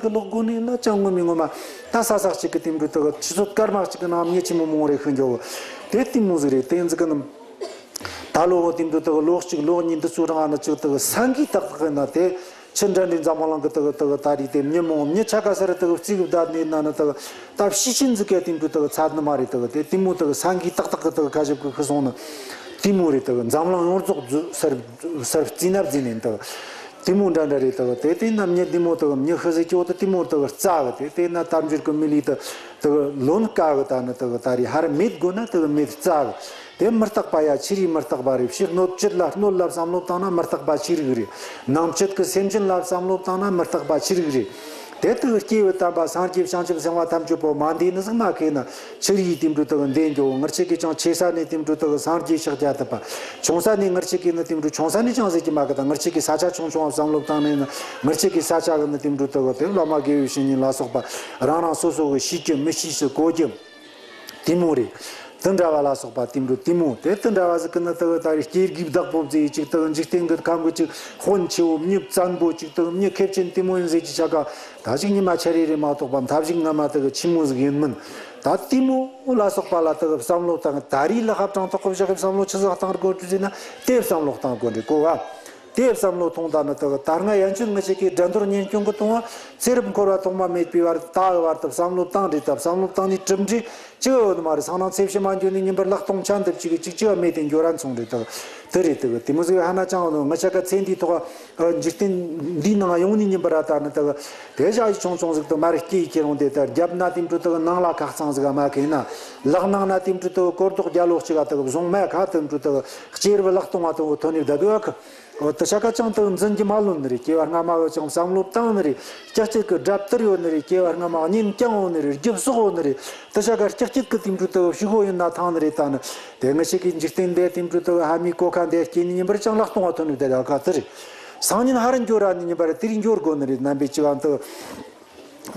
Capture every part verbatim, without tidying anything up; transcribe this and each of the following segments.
གི་ལོག་སྒོ་ནས་ན་ཅང་ངོ་མི་ངོ་མ། ད་ས་ས་གཅིག་གི་དེ་འདྲ་དག་ཆུ་ཚོད་སྐར་མ་གཅིག་གི་ནང་མི་ཆི་མོ་མོ་རེ་ཤི་འགྱོ་གི། དེ་དེ་མོ་ཟིག་རེད། དེ་ཟིག་གི་ནམ། ད་ལོ་བོ་དེ་འདྲ་དག་ལོ་གཅིག་ལོ་གཉིས་འདི་ཚོ་རང་ཨ་ན་ཅིག་དག་སང་གི་ཏག་ཏག་ཡིན་ན། དེ་ཆི་འདྲ་འདྲའི་འཛམ་བུ་གླིང་གི་དག་དག་ད་རེས་དེ་མྱི་མོ་མྱི་ཆ་ག་ས་ར་དག་རྩིས་གི་བསྡད་ནས་ན་ན་དག་ད་ཕྱི་ཕྱིན་ཟིག་ག་དེ་འདྲ་དག་ཚད་ནི་མ་རེད། དག་དེ་དེ་མོ་དག་སང་གི་ཏག་ཏག་གི་དག་ཁ་ཞིབ་གི་ཤི་སོང་ནི་དེ་མོ་རེད། དག་འཛམ་གླིང་ཡོངས་རྫོགས་ཟུ་སར་སར་རྩིས་ན་རྩིས་ནས་དག་དེ་མོ་འདྲ་འདྲ་རེད། དག་དེ་དེ་ན་མྱི་དེ་མོ་དག་མྱི་ཤི་ཟིག་གི་འོ་དེ་དེ་མོ་དག་རྩ་གི། དེ་དེ་ན་དལ་འབྱོར་གི་མི་ལུས་དག་དེ་གི་ལོན་དཀའ་གི། ད་ནི་དེ་གི་ད་རེས་ཧར་མེད་དགོས་ན་དེ་གི་མེད་རྩ་གི། དེ་མི་རྟག་པ་ཡ་ཆི་རིགས་མི་རྟག་པ་རེད། ཕྱི་སྣོད་བཅུད་ལ་སྣོད་ལ་བསམ་བློ་བཏང་ན་མི་རྟག་པ་ཆི་རིགས་རེད། ནང་བཅུད་ཀྱི་སེམས་ཅན་ལ་བསམ་བློ་བཏང་ན་མི་རྟག་པ་ཆི་རིགས་རེད། དེ་དེ་གི་སྐྱེས་བུ་དམ་པ་སངས་རྒྱས་བྱང་ཆུབ་སེམས་དཔའ་ཐམས་ཅད་པོ་མ་འདས་ནི་ཟིག་མ་ཁེ་ན་ཆི་རིགས་དེ་འདྲ་དེ་གི་འདས་འགྱོ། ངར་ཆེ་གི་ཅང་ཆེ་ས་ནས་དེ་འདྲ་དེ་གི་སངས་རྒྱས་ཤཱཀྱ་ཐུབ་པ། ཆུང་ས་ནས་ངར་ཆེ་གི་ནི་དེ་འདྲ་ཆུང་ས་ནས་ཅང་ཟེར་གྱི་མ་གི། ད་ངར་ཆེ་གི་ས་ཆ་ཆུང་ཆུང་བ་བསམ་བློ་བཏང་ནས་ནི་ངར་ཆེ་གི་ས་ཆ་གི་ནི་དེ་འདྲ་དེ་གི་དེ་བླ་མ་དགེ་བའི་བཤེས་གཉེན་ལ་སོགས་པ། རང་རང་སོ་སོ་གི་ཤེས་རྒྱུ་མི་ཤེས་སུ་གོ་རྒྱུ། དེ་མོ་རེད། དེ་འདྲ་བ་ལ་སོགས་པ་དེ་འདྲ་དེ་མོ། དེ་དེ་འདྲ་བ་ཟིག་གི་ནི་དེ་གི་ད་རེས་སྐྱེ་དགུའི་བདག་པོ་བཟེས་ཅིག་དེ་གི་འཇིག་རྟེན་གི་ཁམས་གི་ཅིག་དཔོན་ཆེ་བོ་མྱི་བཙན་པོ་ཅིག་དེ་གི་མྱི་མཁས་ཅན་དེ་མོ་ཡིན་ཟེར་གྱི་ཆ་ག། ད་ཅིག་ཉི་མ་ཆ་རེ་རེ་མ་གཏོགས་པ་མཐའ་བཞིག་སྔ་མ་དེ་གི་ཆི་མོ་ཟིག་ཡིན་མིན། ད་དེ་མོ་ལ་སོགས་པ་ལ་དེ་གི་བསམ་བློ་བཏང་། ད་རེས་ལ་ཧབ་ཀྲང་ཐོག་གི་བཞག་གི་བསམ་བློ་ཆི་ཟིག་བཏང་དགོས་དུས་ཟེར་ན་དེ་བསམ་བློ་བཏང་དགོས་འདྲི་གོ་བ། དེ་བསམ་བློ་ཐོངས་ད་ནི་དེ་གི་ད་སྔ་ཡན་ཆོད་ངི་ཆེ་གི་དགྲ་འདོར་གཉེན་སྐྱོང་གི་གཏོང་བ། ཚེ་རབས་འཁོར་བ་ཐོག་མ་མེད་པའི་བར་ད་གི་བར་དུ་བསམ་བློ་བཏང་རེད། ད་བསམ་བློ་བཏང་ནས་གྲུབ་འབྲས་ཅི་ཡོད་ནི་མ་རེད། སང་ནང་ཚེ་ཕྱི་མ་འགྱོ་ནས་ཉིན་པར་ལྷག་གཏོང་ཆ་འདི་གཅིག་གི་གཅིག་ཅི་ཡང་མེད་དེ་འགྱོ་ར་མཚུངས་རེད། དེ་དེ་རེད། དེ་གི་དེ་མོ་ཟིག་ཧ་ན་ཅང་ནི་ངི་ཆ་ག་ཚེ་འདིའི་ཐོག་འཇིག་རྟེན་འདིའི་ནང་ཡོང་ནས་ཉིན་པར་ར་ད་ནི་དེ་གི་དེ་ཞག་ཡི་ཆུང་ཆུང་ཟིག་ཏུ་མ་རེད། སྐྱེ་ཡི་ཁྱེར་འོང་དེ་ལྟར་རྒྱབ་ན་དེ་འཕྲོ་དེ་གི་ནང་ལ་ཁ་གཙང་ཟིག་མ་ཁེ་ན། ལག་ནང་ན་དེ་འཕྲོ་དེ་གི་གོར་རྡོག་རྒྱ་ལོ་གཅིག་ག་དེ་གི་བཟུང་མ་ཁ་དེ་འཕྲོ་དེ་གི་སྐྱེ་རབས་ལྷག་གཏོང་བ་དེ་གི་ཐོན་ནས་བསྡད་དུས་ཨ་ཁུ། འོ་དེ་ཆ་ག་ཅང་དེ་འཛིན་གྱི་མ་ལོན་ནི་རེད། སྐྱེ་བ་སྔ་མ་བོ་ཅང་བསམ་བློ་བཏང་ནི་རེད། ཀྱག་ཀྱག་གི་སྒྲ་བཏུར་ཡོད་ནི་རེད། སྐྱེ་བ་སྔ་མ་གཉེན་བསྐྱངས་ཡོད་ནི་རེད། རྒྱུ་གསོག་ཡོད་ནི་རེད། དེ་ཆ་ག་ཀྱག་ཀྱག་གི་དེ་འཕྲོ་དེ་ཕྱུག་པོ་ཡིན་ན་ཐང་ནི་རེད། ད་ནི་དེ་ངི་ཆེ་གི་འཇིག་རྟེན་འདི་དེ་འཕྲོ་དེ་ཧ་མའི་གོ་ཁ་འདི་སྐྱེས་ནི་ཉིན་པར་ཅང་ལྷག་གཏོང་བ་ཐོན་ནི་དེ་ལ་ཁ་དེ་རེད། སང་ཉིན་ཧ་ར་འགྱོ་ར་ནི་ཉིན་པར་དེ་རིང་འགྱོ་དགོ་ནི་རེད། རྣམ་པའི་ཅི་གང་དུ།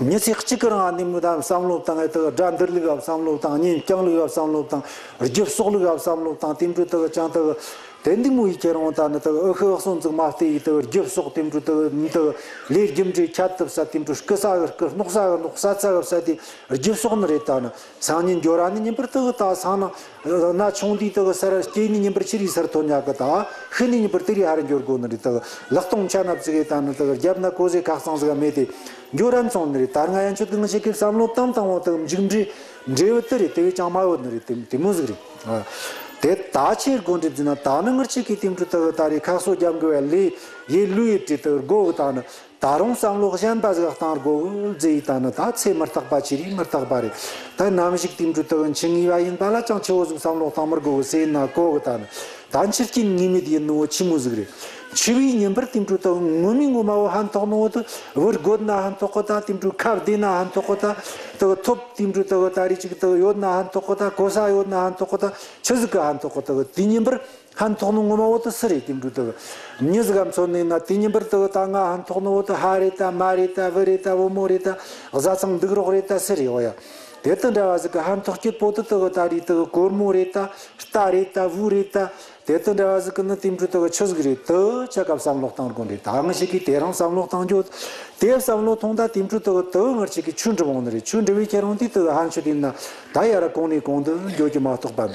མྱི་ཚེ་གཅིག་གི་རིང་ནི་མི་དང་བསམ་བློ་བཏང་ངེ་དེ་དགྲ་འདུལ་ལུགས་ལ་བསམ་བློ་བཏང་། གཉེན་བསྐྱང་ལུགས་ལ་བསམ་བློ་བཏང་། རྒྱུ་གསོག་ལུགས་ལ་བསམ་བློ་བཏང་། དེ་འཕྲོ་དེ་གི་ཅང་དེ་གི་དེ་འདི་མོ་ཡི་ཁྱེར་འོང་ད་ནི་དེ་གི་ཨུ་ཤི་ཨུ་སོང་ཙིག་མ་བལྟས་ཡི་དེ་གི་རྒྱུ་གསོག་དེ་འཕྲོ་དེ་གི་དེ་གི་ལས་རྒྱུ་འབྲས་ཁྱད་དུ་བསད། དེ་འཕྲོ་རྐུ་ས་གི་རྐུ། རྙོག་ས་གི་རྙོག། བསད་ས་གི་བསད་དེ་རྒྱུ་གསོག་ནི་རེད། ད་ནི་སང་ཉིན་འགྱོ་ར་ནི་ཉིན་པར་དེ་གི་ད་སང་ན་ན་ཆུང་དུས་དེ་གི་སར་སྐྱེས་ནི་ཉིན་པར་ཆི་རིགས་སར་ཐོན་ཡག་གི། ད་ཤི་ནི་ཉིན་པར་དེ་རིགས་ཧ་ར་འགྱོ་དགོ་ནི་རེད། དེ་གི་ལག་སྟོང་ཆ་ན་བཙུགས་ཡི་ད་ནི་དེ་གི་རྒྱབ་ན་གོ་ཟེ་ཁ་གཙང་ཟིག་མེད་དེ། འགྱོ་རན་སོང་ནི་རེད། ད་སྔ་ཡན་ཆོད་དུ་ངི་ཆེ་གི་བསམ་བློ་བཏང་བཏང་བོ་དུ་མཇུག་འབྲས་འབྲས་བུ་དུ་རེད། དེ་བས་ཅང་མ་ཡོད་ནི་རེད། དེ་དེ་མོ་ཟིག་རེད། ཨ། དེ་ད་ཆེར་དགོན་སྒྲིབ་ཟིན་ན་ད་ནི་ངི་ཆེ་གི་དེ་འཕྲོ་དུ་ད་རེས་ཁ་གསོ་རྒྱབ་དགོས་པའི་ལས་ཡེ་ལུས་ཡེ་བྲིས་དུ་དགོ་གི། ད་ནི་ད་རུང་བསམ་བློ་གཞན་པ་ཟིག་བཏང་དགོ་གི་ཟེར་ཡི། ད་ནི་ད་ཚེ་མི་རྟག་པ་ཆི་རིགས་མི་རྟག་པ་རེད། ད་ནམ་ཞིག་དེ་འཕྲོ་དུ་འཆི་ངེས་པ་ཡིན་པ་ལ་ཅང་ཆེ་བོ་ཟིག་བསམ་བློ་བཏང་མི་དགོ་གི་ཟེར་ན་གོ་གི། ད་ནི། ད་འཆི་རྐྱེན་ངེས་མེད་ཡིན་ནོ་ཆི་མོ་ཟིག་རེད། འཆི་བའི་ཉིན་པར་དེ་འཕྲོ་དག་ངོ་མའི་ངོ་མ་བོ་ཕན་ཐོགས་ནོ་དུ་བུ་རྒོད་ན་ཕན་ཐོགས་གི། ད་དེ་འཕྲོ་ཁ་བདེ་ན་ཕན་ཐོགས་གི། ད་དག་ཐོབ་དེ་འཕྲོ་དག་ད་རེ་ཅིག་དག་ཡོད་ན་ཕན་ཐོགས་གི། ད་གོ་ས་ཡོད་ན་ཕན་ཐོགས་གི། ད་ཆི་ཟིག་གི་ཕན་ཐོགས་གི། དག་དེ་ཉིན་པར་ཕན་ཐོགས་ནོ་ངོ་མ་བོ་དུ་སུ་རེད། དེ་འཕྲོ་དག་མྱི་ཟིག་ག་མཚོན་ནས་ན་དེ་ཉིན་པར་དག་ད་ང་ཕན་ཐོགས་ནོ་བོ་དུ་ཕ་རེད། ད་མ་རེད། ད་བུ་རེད། ད་བུ་མོ་རེད། ད་བཟའ་ཚང་འདུག་རོགས་རེད། ད་སུ་རེད། འོ་ཡ། དེ་དང་འདྲ་བ་ཟིག་གི་ཕན་ཐོགས་སྐྱིད་པོ་དུ་དག་ད་རེད། དག་གོར་མོ་རེད། ད་རྟ་རེད། ད་བུ་རེད། ད། དེ་དང་འདྲ་བ་ཟིག་གི་ནི་དེ་འཕྲོ་དག་ཆི་ཟིག་རེད། དུ་ཆ་ག་བསམ་བློ་བཏང་དགོས་རེད། ད་ང་ཞིག་གིས་དེ་རང་བསམ་བློ་བཏང་རྒྱུ། དེ་བསམ་བློ་ཐོངས་ད་དེ་འཕྲོ་དག་དུ་ང་ཞིག་གིས་ཆོས་འགྲུབ་འོང་ནི་རེད། ཆོས་འགྲུབ་བའི་ཁྱེད་རང་དེ་དག་ཕན་ཆོད་དེ་ན་ད་ཡ་ར་གོང་ནས་གོང་དུ་འགྱོ་རྒྱུ་མ་གཏོགས་པ།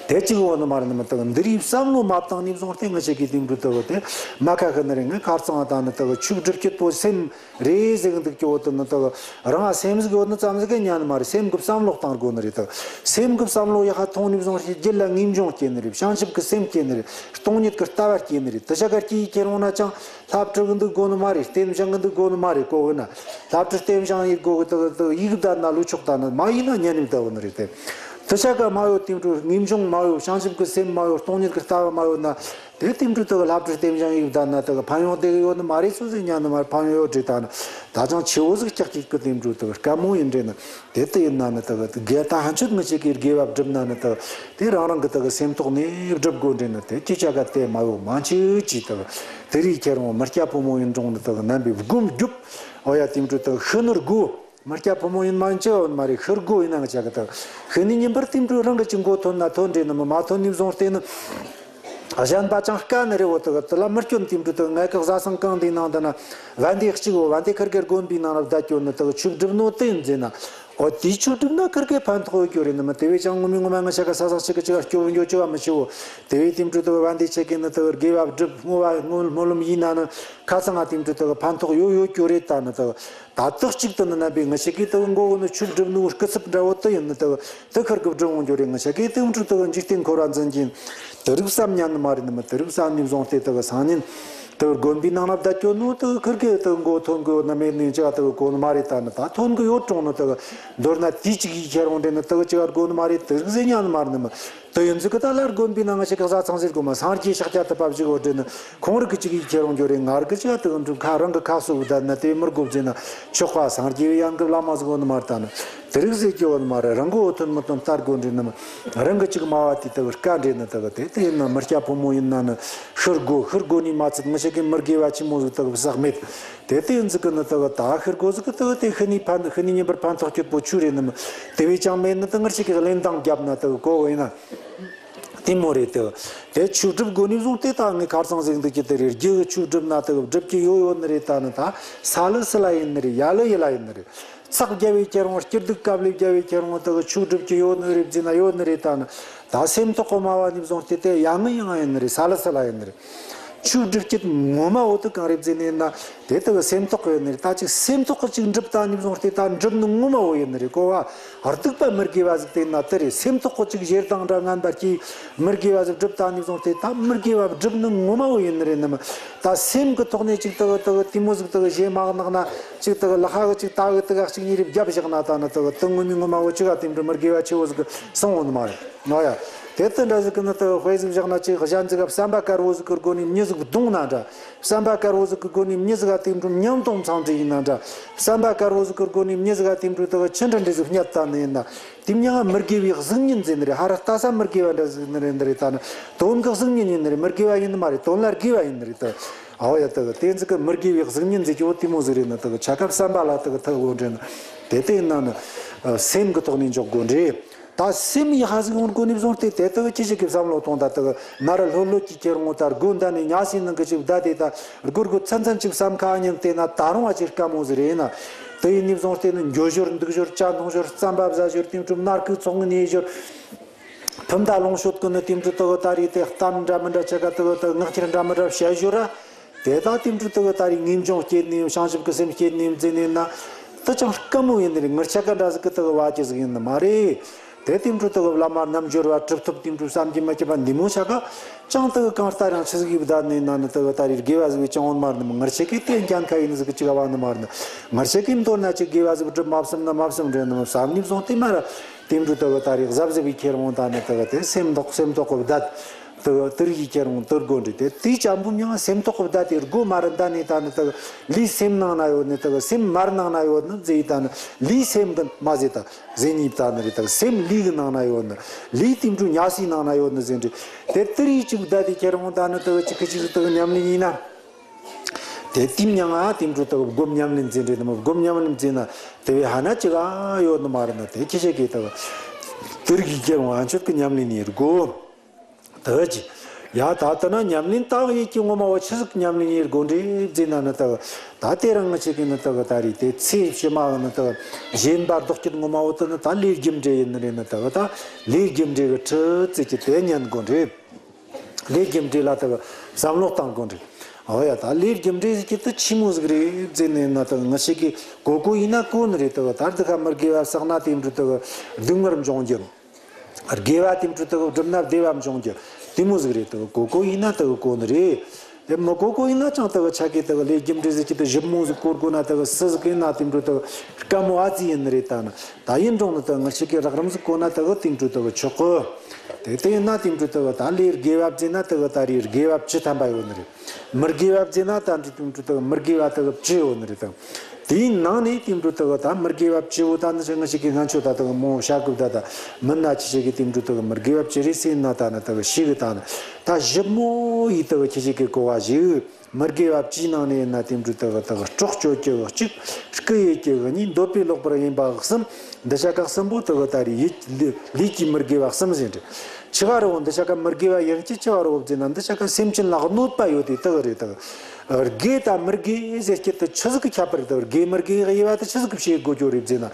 དེ་གཅིག་འོ་ནི་མ་རེད། ནི་མི་དག་འདི་རིགས་བསམ་བློ་མ་བཏང་ནས་བཟུང་སྟེ་ང་ཞིག་གིས་དེ་འཕྲོ་དག་དེ་མ་ཁ་ཤི་ནི་རེད། ངས་ཁ་རྩང་བ་དང་ནི་དག་ཆོས་སྒྲུབ་སྐྱིད་པོ་སེམས། རེད་ཟེར་གི་འདུག་ཀྱི། འོ་དེ་ནི་དག་རང་སེམས་ཟིག་ཡོད་ནི་ཙམ་ཟིག་གི་ཉན་ནི་མ་རེད། སེམས་གི་བསམ་བློ་བཏང་དགོས་ནི་རེད། དག་སེམས་གི་བསམ་བློ་ཡག་པ་ཐོངས་ནས་བཟུང་སྟེ་རྒྱུད་ལ་ངེས་འབྱུང་སྐྱེ་ནི་རེད། བྱང་ཆུབ་ཀྱི་སེམས་སྐྱེ་ནི་རེད། སྟོང་ཉིད་ཀྱི་ལྟ་བ་སྐྱེ་ནི་རེད། དེ་ཆ་ག་སྐྱེ་ཡི་ཁྱེར་འོང་ན་ཅང་ལྷ་བྲིས་གི་འདུག་དགོས་ནི་མ་རེད། རྟེན་བཞེངས་གི་འདུག་དགོས་ནི་མ་རེད། གོ་གི་ན་ལྷ་བྲིས་རྟེན་བཞེངས་ཡི་དགོས་གི། དག་དག་ཡིག་བསྡད་ན་ལུས་ཆོག་ད་ནི་མ་ཡིན་ན་ཉན་ནི་བསྡད་གོ་ནི་རེད། དེ་དེ་ཆ་ག་མ་ཡོད། དེ་འཕྲོ་ངེས་འབྱུང་མ་ཡོད། བྱང་ཆུབ་ཀྱི་སེམས་མ་ཡོད། སྟོང་ཉིད་ཀྱི་ལྟ་བ་མ་ཡོད་ན། དེ་དེ་འཕྲོ་དག་ལྷ་བྲིས་རྟེན་བཞེངས་ཡིག་བསྡད་ན་དག་ཕན་ཡོན་དེ་གི་ཡོད་ནི་མ་རེད། སུ་ཟིག་ཉན་ནི་མ་རེད། ཕན་ཡོན་ཡོད་དྲིས་ད་ནི་ད་ཅང་ཆེ་བོ་ཟིག་ཀྱག་ཀྱིག་གི་དེ་འཕྲོ་དག་དཀའ་མོ་ཡིན་དྲིས་ནི། དེ་ལྟ་ཡིན་ན་ནི་དག་དགེ་ད་ཕན་ཆོད་ངི་ཆེ་གི་དགེ་བ་བསྒྲུབ་ན་ནི་དག་དེ་རང་རང་གི་དག་སེམས་ཐོག་ནས་བསྒྲུབ་དགོས་དྲིས་ནི། དེ་ཅི་ཆ་ག་དེ་མ་ཡོད་མ་འཆི་ཅི་དག་དེ་རིགས་ཁྱེར་འོང་མི་སྐྱ་ཕོ་མོ་ཡིན་རུང་ནི་དག་རྣམ་པའི་སྒོམ་རྒྱུ། འོ་ཡ་དེ་འཕྲོ་དག་ཤི་ནོར་དགོས། མི་སྐྱ་ཕོ་མོ་ཡིན་མ་ཡིན་ཅི་ཡོད་མ་རེད། ཤི་དགོས་ཡིན་ན་ང་ཅག་གི་དག་ཤི་ནི་ཉིན་པར་དེ་འཕྲོ་རང་གི་ཅི་མགོ་ཐོན་ན་ཐོན་དྲིས་ནི་མི་མ་ཐོན་ནས་བཟུང་སྟེ་ནི། གཞན་པ་ཅང་དཀའ་ནི་རེད། འོ་དེ་གི་དེ་ལ་མི་སྐྱོན། དེ་འདྲ་དེ་གི་ང་གི་བཟའ་ཚང་གང་དེའི་ནང་དུ་ན་བན་དེ་གཅིག་འོ་བན་དེ་ཁིར་གེ་དགོན་པའི་ནང་ལ་བསྡད་སྐྱོན་ནི་དེ་གི་ཆོས་སྒྲུབ་ནོ་དེ་ཡིན་ཟེར་ན། འོ་དེའི་ཆོས་སྒྲུབ་ན་ཁིར་གེ་ཕན་ཐོགས་ཡོད་རྒྱུ་རེད་ནི་མི། དེ་བས་ཀྱང་ངོ་མའི་ངོ་མ་ང་ཆ་ག་ས་ས་ཆི་གི་ཆི་ག་སྐྱོ་བོ་འགྱོ་ཆི་བ་མི་ཆི་བོ། དེ་བས་དེ་འདྲ་དེ་གི་བན་དེ་ཆེ་གེ་ནི་དེ་གི་དགེ་བ་སྒྲུབ་བསྔོ་བ་བསྔོ་སྨོན་ལམ་ཡིན་ན་ནི་ཁ་ཚང་ང་དེ་འདྲ་དེ་གི་ཕན་ཐོགས་ཡོད་ཡོད་རྒྱུ་རེད། ད་ནི་དེ་གི་ད་དག་གཅིག་ཏུ་ནི་རྣམ་པའི་ང་ཆ་གི་དེ་གི་མགོ་བོ་ནི་ཆོས་སྒྲུབ་ནོ་སྐུ་ཚབ་འདྲ་བོ་དེ་ཡིན་ནི་དེ་གི་དེ་ཁིར་གེ་སྒྲུབ་འོང་རྒྱུ་རེད། ང་ཆ་གི་དེ་འདྲ་དེ་གི་འཇིག་རྟེན་འཁོར་བ་འཛིན་གྱིན་དེ་རིགས་བསམ་ཉན་ནི་མ་རེད་ནི་མི། དེ་རིགས་བསམ་ནས་བཟུང་སྟེ་དེ་གི་སང་ཉིན་དེ་གི་དགོན་པའི་ནང་ན་བསྡད་སྐྱོ་ནོ་དེ་གི་ཁིར་གེ་དེ་གི་མགོ་ཐོན་གི་ཡོད་ནི་མེད་ནི་ཅི་ག་དེ་གི་གོ་ནི་མ་རེད། ད་ནི་ད་ཐོན་གི་ཡོད་རུང་ནི་དེ་གི་མདོར་ན་དེ་གཅིག་ཡིས་ཁྱེར་འོང་རེད་ནི་དེ་གི་ཅི་ག་དགོ་ནི་མ་རེད། དེ་རིགས་ཟེར་ཉན་ནི་མ་རེད་ནི་མི། དེ་ཡིན་ཚུལ་གི་ད་ལར་དགོན་པའི་ནང་ང་ཞིག་གི་བཟའ་ཚང་ཟེར་དགོ་མ། སངས་རྒྱས་ཤཱཀྱ་ཐུབ་པ་བཞུགས་ཡོད་རེད་ནི་ཁོང་རིགས་གི་གཅིག་ཡིས་ཁྱེར་འོང་རྒྱུ་རེད། ང་རིགས་གི་ཅི་ག་དེ་གི་འགྲུབ་ཁ་རང་གི་ཁ་གསོ་བུ་བསྡད་ན་དེ་མི་དགོ་བྱས་ན་ཆོག་པ། སངས་རྒྱས་པའི་ཡང་གི་བླ་མ་ཟིག་ཡོད་ནི་མ་རེད། ད་ནི་དེ་རིགས་ཟེར་གྱི་ཡོད་ནི་མ་རེད། རང་གི་འོ་ཐོན་མི་ཐོན་ལྟ་དགོ་འདྲེ་ནི་མི། རང་གི་གཅིག་སྨྲ་བ་དེ་དེ་གི་དཀའ་འདྲེ་ནི་དེ་གི་དེ་དེ་ཡིན་ན་མི་སྐྱ་ཕོ་མོ་ཡིན་ན་ནི་ཤི་དགོ། ཤི་དགོ་ནི་མ་ཚད་ང་ཞིག་གི་མི་དགེ་བ་ཆེན་མོ་ཟིག་དེ་གི་བསགས་མེད། དེ་དེ་ཡིན་ཟིག་གི་ནི་དེ་གི་ད་ཤི་དགོ་ཟིག་གི་དེ་གི་དེ་ཤི་ནི་ཕན་ཤི་ནི་ཉིན་པར་ཕན་ཐོགས་སྐྱིད་པོ་ཆུ་རེད་ནི་མི། དེ་བས་ཀྱང་མེད་ནི་དེ་ང་ཞིག་གི་གླེན་རྟགས་བརྒྱབ་ན་དེ་གི་གོ་བོ་ཡིན་ན། དེ་མོ་རེད་དེ། དེ་ཆོས་སྒྲུབ་དགོས་ནས་བཟུང་སྟེ་ད་ངས་ཁ་སང་ཟིག་འདུག་ཀྱི་དེ་རེད། རྒྱུ་གི་ཆོས་སྒྲུབ་ན་དེ་སྒྲུབ་ཀྱི་ཡོད་ཡོད་ནི་རེད། ད་ནི་ད་ས་ལུ་སུ་ལ་ཡིན་ནི་རེད། ཡ་ལུ་ཡི་ལ་ཡིན་ནི་རེད། ཚགས་རྒྱབ་བའི་ཁྱེར་འོང་། སྐྱིད་སྡུག་སྐབས་ལས་རྒྱབ་བའི་ཁྱེར་འོང་། དེ་ཆོས་སྒྲུབ་ཀྱི་ཡོད་ནི་རེད་ཟེར་ན་ཡོད་ནི་རེད། ད་ནི་ད་སེམས་ཐོག་གི་སྨྲ་བ་ནས་བཟུང་སྟེ་དེ་ཡ་ངི་ཡང་ཡིན་ནི་རེད། ས་ལུ་སུ་ལ་ཡིན་ནི་རེད། ཆོས་སྒྲུབ་ཀྱི་ངོ་མ་འོ་དེ་གང་རེད་ཟེར་ནས་ན། དེ་དེ་གི་སེམས་ཐོག་གི་ཡོད་ནི་རེད། ད་ཅིག་སེམས་ཐོག་གི་ཅིག་འགྲུབ་ད་ནས་བཟུང་སྟེ་ད་འགྲུབ་ནི་ངོ་མ་བོ་ཡིན་ནི་རེད། གོ་བ་སྡིག་པ་མི་དགེ་བ་ཟིག་དེ་ན་དེ་རེད། སེམས་ཐོག་གི་ཅིག་ཞེ་སྡང་འདྲ་ངན་པ་སྐྱེས་མི་དགེ་བ་ཟིག་འགྲུབ་ད་ནས་བཟུང་སྟེ་ད་མི་དགེ་བ་འགྲུབ་ནི་ངོ་མ་བོ་ཡིན་ནི་རེད་ནི་མི། ད་སེམས་གི་ཐོག་ནས་ཅིག་དེ་གི་དེ་གི་དེ་མོ་ཟིག་དེ་གི་ཞེ་མ་གནག་ན་ཅིག་དེ་གི་ལ་ཁ་གི་ཅིག་ད་གི་དེ་ག་ཅིག་གཉིས་རེ་བརྒྱབ་བཞག་ན་ད་ནི་དེ་གི་དེ་ངོ་མའི་ངོ་མ་བོ་ཅིག་ག་དེ་འདྲ་མི་དགེ་བ་ཆེ་བོ་ཟིག་གི་སོང་བོ་ནི་མ་རེད། ཨོ་ཡ། དེ་ལྟ་འདྲ་ཟིག་གི་ནི་དེ་དཔེ་ཟིག་བཞག་ན་ཅིག་གཞན་ཟིག་ག་བསམ་པ་དཀར་བོ་ཟིག་གི་སྒོ་ནས་མྱི་ཟིག་བརྡུངས་ན་འདྲ། བསམ་པ་དཀར་བོ་ཟིག་གི་སྒོ་ནས་མྱི་ཟིག་ག་དེ་འདྲ་མྱང་སྟོང་འཚང་འདྲི་ཡིན་ན་འདྲ། བསམ་པ་དཀར་བོ་ཟིག་གི་སྒོ་ནས་མྱི་ཟིག་ག་དེ་འདྲ་དེ་ཆི་འདྲ་འདྲ་ཟིག་བསྙད་བཏང་ནི་ཡིན་ན། དེ་མྱང་ང་མི་དགེ་བའི་གཟུགས་བརྙན་ཟེར་ནི་རེད། ཧ་ར་ལྟ་ས་མི་དགེ་བ་འདྲ་ཟིག་ནི་རེད་འདི་རེད། ད་ནི་དོན་གི་གཟུགས་བརྙན་ཡིན་ནི་རེད། མི་དགེ་བ་ཡིན་ནི་མ་རེད། དོན་ལ་དགེ་བ་ཡིན་ནི་རེད་ད། ཨའོ་ཡ། དེ་གི་དེ་ཟིག་གི་མི་དགེ་བའི་གཟུགས་བརྙན་ཟེར་གྱི་བོ་དེ་མོ་ཟིག་རེད་ནི། དེ་གི་ཆ་སྐབས་བསམ་པ་ལ་དེ་གི་ཐུག་གོ་འདྲེ་ནི། དེ་དེ་ཡིན་ན་ནི་སེམས་གི་ཐོག་ནས་འཇོག་དགོ་འདྲེ། ད་སེམས་ཡག་ཟིག་ཡོང་དགོས་ནས་བཟུང་སྟེ་དེ་ལྟ་བུ་ཁྱེད་ཅག་གིས་བསམ་བློ་གཏོང་། ད་ལྟ་བུ་མ་ར་ལྷོད་ལྷོད་ཀྱི་ཁྱེར་འོང་། ད་སྒོ་འདི་ནས་ཉལ་སའི་ནང་གི་ཅིག་བསྡད་དེ་ད་སྒོར་སྒོར་ཚན་ཚན་ཅིག་བསམ་ཁ་ཉན་བལྟས་ན་ད་རུང་བ་ཅིག་དཀའ་མོ་ཟིག་རེད་ན། དེ་ཡིན་ནས་བཟུང་སྟེ་ནི་འགྱོ་ཞོར་འདུག་ཞོར་ཇ་འཐུང་ཞོར་རྩམ་པ་བཟའ་ཞོར་དེ་འདྲ་མནར་གུ་ཚོགས་ནས་ཉལ་ཞོར། ཕུ་མདའ་ལོངས་སྤྱོད་ཀུན་ནི་དེ་འདྲ་ལྟ་བུ་ད་རེས་དེ་གཏམ་འདྲ་མི་འདྲ་ཆ་ག་ལྟ་བུ་ད་ངག་འཁྱལ་འདྲ་མི་འདྲ་བཤད་ཞོར་ར། དེ་དག་དེ་འདྲ་ལྟ་བུ་ད་རེས་ངེས་འབྱུང་སྐྱེས་ནས་བྱང་ཆུབ་ཀྱི་སེམས་སྐྱེས་ནས་མཛད་ནས་ན། དེ་ཅང་དཀའ་མོ་ཡིན་ནི་རེད། ངར་ཆ་ག་འདྲ་ཟིག་གི་ལྟ་བུ་བ་ཅི་ཟིག་ཡིན་ནི་མ་རེད། དེ་དེ་འདྲ་ལྟ་བུ་བླ་མ་རྣལ་འབྱོར་བ་གྲུབ་ཐོབ་དེ་འདྲ་བསམ་གྱིས་མི་ཁྱབ་པ་འདི་མོ་ཆ་ག་ཅང་ལྟ་བུ་གང་ལྟར་ཡང་ཆི་ཟིག་ཡིབ་བསྡད་ནས་ན་ནི་ལྟ་བུ་ད་རེས་དགེ་བ་ཟིག་བས་ཅང་འོང་མ་རེད་ནི། ངར་ཆ་གི་དེ་འགན་ཁ་ཡིན་ནི་ཟིག་གི་ཅི་ག་བ་ནི་མ་རེད་ནི། ངར་ཆ་གི་མདོར་ན་ཅིག་དགེ་བ་ཟིག་སྒྲུབ་མ་བསམ་ན་མ་བསམ་རེད་ནི་མི་བསམ་ནས་བཟུང་སྟེ་མ་ར། དེ་འདྲ་ལྟ་བུ་ད་རེས་གཟབ་གཟབ་བྱས་ཁྱེར་འོང་། ད་ནི་ལྟ་བུ་དེ་སེམས་ཐོག་སེམས་ཐོག་གི་བསྡད། ལྟ་བུ་དེ་རིགས་ཀྱི་ཁྱེར་འོང་དེ་དགོ་འདྲེ། དེ་དེའི་ཅམ་བུ་མྱང་སེམས་ཐོག་གི་བསྡད་དེ་སྒོ་མ་ར་འདའ་ནས་ད་ནི་ལྟ་བུ་ལུས་སེམས་ནང་ན་ཡོད་ནི། ལྟ་བུ་སེམས་མར་ནང་ན་ཡོད་ནི་ཟེར། ད་ནི་ལུས་སེམས་གི་མ་ཟེར། ད་ཟེར་ནི་ད་ནི་རེད། ད་སེམས་ལུས་གི་ནང་ན་ཡོད་ནི། ལུས་དེ་འདྲ་ཉལ་སའི་ནང་ན་ཡོད་ནི་ཟེར་འདྲེ། དེ་དེ་རིགས་ཅིག་བསྡད་དེ་ཁྱེར་འོང་། ད་ནི་ལྟ་བུ་ཅིག་གི་ཅིག་ལྟ་བུ་ཉམས་ལེན་ཡིན་ན། དེ་དེ་མྱང་ང་དེ་འདྲ་ལྟ་བུ་སྒོམ་ཉམས་ལེན་ཟེར་འདྲེ། ནི་མ་སྒོམ་ཉམས་ལེན་ཟེར་ན་དེ་བས་ཧ་ན་ཅི་ག་ཡོད་ནི་མ་རེད་ན། དེ་ཁྱེད་ཅག་གིས་ལྟ་བུ་དེ་རིགས་ཀྱི་ཁྱེར་འོང་ཨ་མཆོད་ཀྱི་ཉམས་ལེན་ཡིན་དགོ། ད་ཅི། ཡ་ད་ལྟ་ན་ཉམས་ལེན་བཏང་ཡས་ཀྱི་ངོ་མ་བ་ཆི་ཟིག་ཉམས་ལེན་ཡིན་དགོ་འདྲེ་ཟེར་ན་ནི། ད་ད་དེ་རིང་ང་ཅག་གི་ནི་ལྟ་བུ་ད་རེས་དེ་ཚེ་ཕྱི་མ་གི་ནི་ལྟ་བུ་གཞན་པ་ལྡོག་སྐྱེད་ངོ་མ་བོ་དེ་ནི་ད་ལས་རྒྱུ་འབྲས་ཡིན་ནི་རེད་ནི། ལྟ་བུ་ད་ལས་རྒྱུ་འབྲས་གི་ཁྲི་བརྩི་གི་དེ་ཉན་དགོ་འདྲེ། ལས་རྒྱུ་འབྲས་ལ་ལྟ་བུ་བསམ་བློ་བཏང་དགོ་འདྲེ། ཨོ་ཡ། ད་ལས་རྒྱུ་འབྲས་ཟེར་གྱི་དེ་ཆི་མོ་ཟིག་རེད་ཟེར་ནས་ན། ལྟ་བུ་ང་ཅག་གིས་གོ་གོ་ཡིན་ན་གོ་ནི་རེད། ལྟ་བུ་ད་འདི་ཁ་མི་དགེ་བ་བསགས་ན་དེ་འདྲ་ལྟ་བུ་སྡུག་བསྔལ་འབྱུང་རྒྱུ། དགེ་བ་དེ་འདྲ་ལྟ་བུ་བསྒྲུབས་ན་བདེ་བ་འབྱུང་རྒྱུ་དེ་མོ་ཟིག་རེད། ལྟ་བུ་གོ་གོ་ཡིན་ན་ལྟ་བུ་གོ་ནི་རེད། དེ་མི་གོ་གོ་ཡིན་ན་ཅང་ལྟ་བུ་ཆ་གི་ལྟ་བུ་ལས་རྒྱུ་འབྲས་ཟེར་གྱི་དེ་ཞིབ་མོ་ཟིག་གོ་དགོ་ན་ལྟ་བུ་སུ་ཟིག་ཡིན་ན་དེ་འདྲ་ལྟ་བུ་དཀའ་མོ་ཨ་ཙི་ཡིན་ནི་རེད། ད་ནི་ད་ཡིན་རུང་ནི་ལྟ་བུ་ང་ཅག་གིས་རགས་རིམ་ཟིག་གོ་ན་ལྟ་བུ་དེ་འདྲ་ལྟ་བུ་ཆོག་གི། དེ་དེ་ཡིན་ན་དེ་འདྲ་ལྟ་བུ་ད་ལས་དགེ་བ་བྱས་ན་ལྟ་བུ་ད་རེས་དགེ་བ་བཅུ་ཐམ་པ་ཡོད་ནི་རེད། མི་དགེ་བ་བྱས་ན་ད་འདྲ་དེ་འདྲ་ལྟ་བུ་མི་དགེ་བ་ལྟ་བུ་བཅུ་ཡོད་ནི་རེད། ད་དེའི་ནང་ནས་དེ་འདྲ་ལྟ་བུ་ད་མི་དགེ་བ་བཅུ་བོ་ད་ནི་ང་ཅག་གིས་ང་ཚོ་ད་ལྟ་བུ་མོ་བྱ་དགོས། ད་ད་མི་ན་ཁྱེད་ཅག་གིས་དེ་འདྲ་ལྟ་བུ་མི་དགེ་བ་བཅུ་རེད་ཟེར་ན། ད་ནི་ལྟ་བུ་ཤེས་གི། ད་ནི་ད་ཞིབ་མོ་ཡིས་ལྟ་བུ་ཁྱེད་ཅག་གིས་གོ་བ་ཞིག་མི་དགེ་བ་བཅུའི་ནང་ནས་ཡིན་ན་དེ་འདྲ་ལྟ་བུ་ལྟ་བུ་སྲོག་གཅོད་རྒྱུ་གཅིག་སྐུ་ཡི་གི་གཉིས། འདོད་པས་ལོག་པར་གཡེམ་པ་གསུམ། འདི་ཆ་ག་གསུམ་པོ་དེ་གི་ད་རེས་ཡིད་ལུས་ཀྱི་མི་དགེ་བ་གསུམ་ཟེར་འདྲ། ཆི་ག་རེ་བོ་འདི་ཆ་ག་མི་དགེ་བ་ཡིན་གྱི་ཆི་ག་རེ་བོ་ཟེར་ན། འདི་ཆ་ག་སེམས་ཅན་ལ་གནོད་པ་ཡོད་དེ་དེ་གི་རེད་དེ། དགེ་དང་མི་དགེ་ཟེར་རྒྱུ་དེ་ཆི་ཟིག་གི་ཁྱད་པར་དེ། དགེ་མི་དགེ་དབྱེ་བ་དེ་ཆི་ཟིག་གི་བྱེད་དགོས་རྒྱུ་རེད་ཟེར་ན།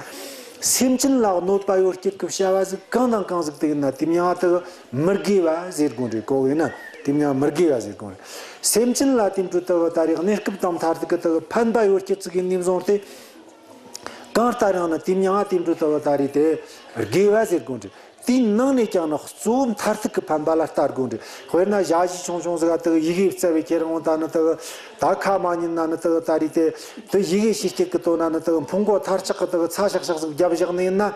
སེམས་ཅན་ལ་གནོད་པ་ཡོད་རྒྱུ་གི་བྱ་བ་ཟིག་གང་དང་གང་ཟིག་དེ་ཡིན་ན་དེ་མྱིང་ང་དེ་མི་དགེ་བ་ཟེར་དགོས་རེད། གོ་གི་ཡིན་ན་དེ་མྱིང་ང་མི་དགེ་བ་ཟེར་དགོས་རེད། སེམས་ཅན་ལ་དེ་འདྲ་དེ་ད་རེས་གནས་སྐབས་དང་མཐར་ཐུག་གི་དེ་ཕན་པ་ཡོད་རྒྱུ་ཟིག་ཡིན་ནས་བཟུང་སྟེ། གང་ལྟར་ཡང་ན་དེ་མྱིང་ང་དེ་འདྲ་དེ་ད་རེས་དེ་དགེ་བ་ཟེར་དགོས་རེད། དེའི་ནང་ནས་ཀྱང་ནི་གཙོ་བོ་མཐར་ཐུག་གི་ཕན་པ་ལ་ལྟ་དགོས་རེད། དཔེར་ན་ཞ་ཞི་ཆུང་ཆུང་ཟིག་ག་དེ་ཡི་གེ་རྩ་བའི་ཁྱེར་འོང་ད་ནི་དེ་ད་ཁ་མ་ཉན་ན་ནི་དེ་ད་རེས་དེ་དེ་ཡི་གེ་ཤེས་རྒྱུ་གི་དོན་ན་ནི་དེ་ཕུང་པོ་མཐར་ཆགས་གི་དེ་ཚ་ཤག་ཤག་ཟིག་བརྒྱབ་བཞག་ནི་ཡིན་ན།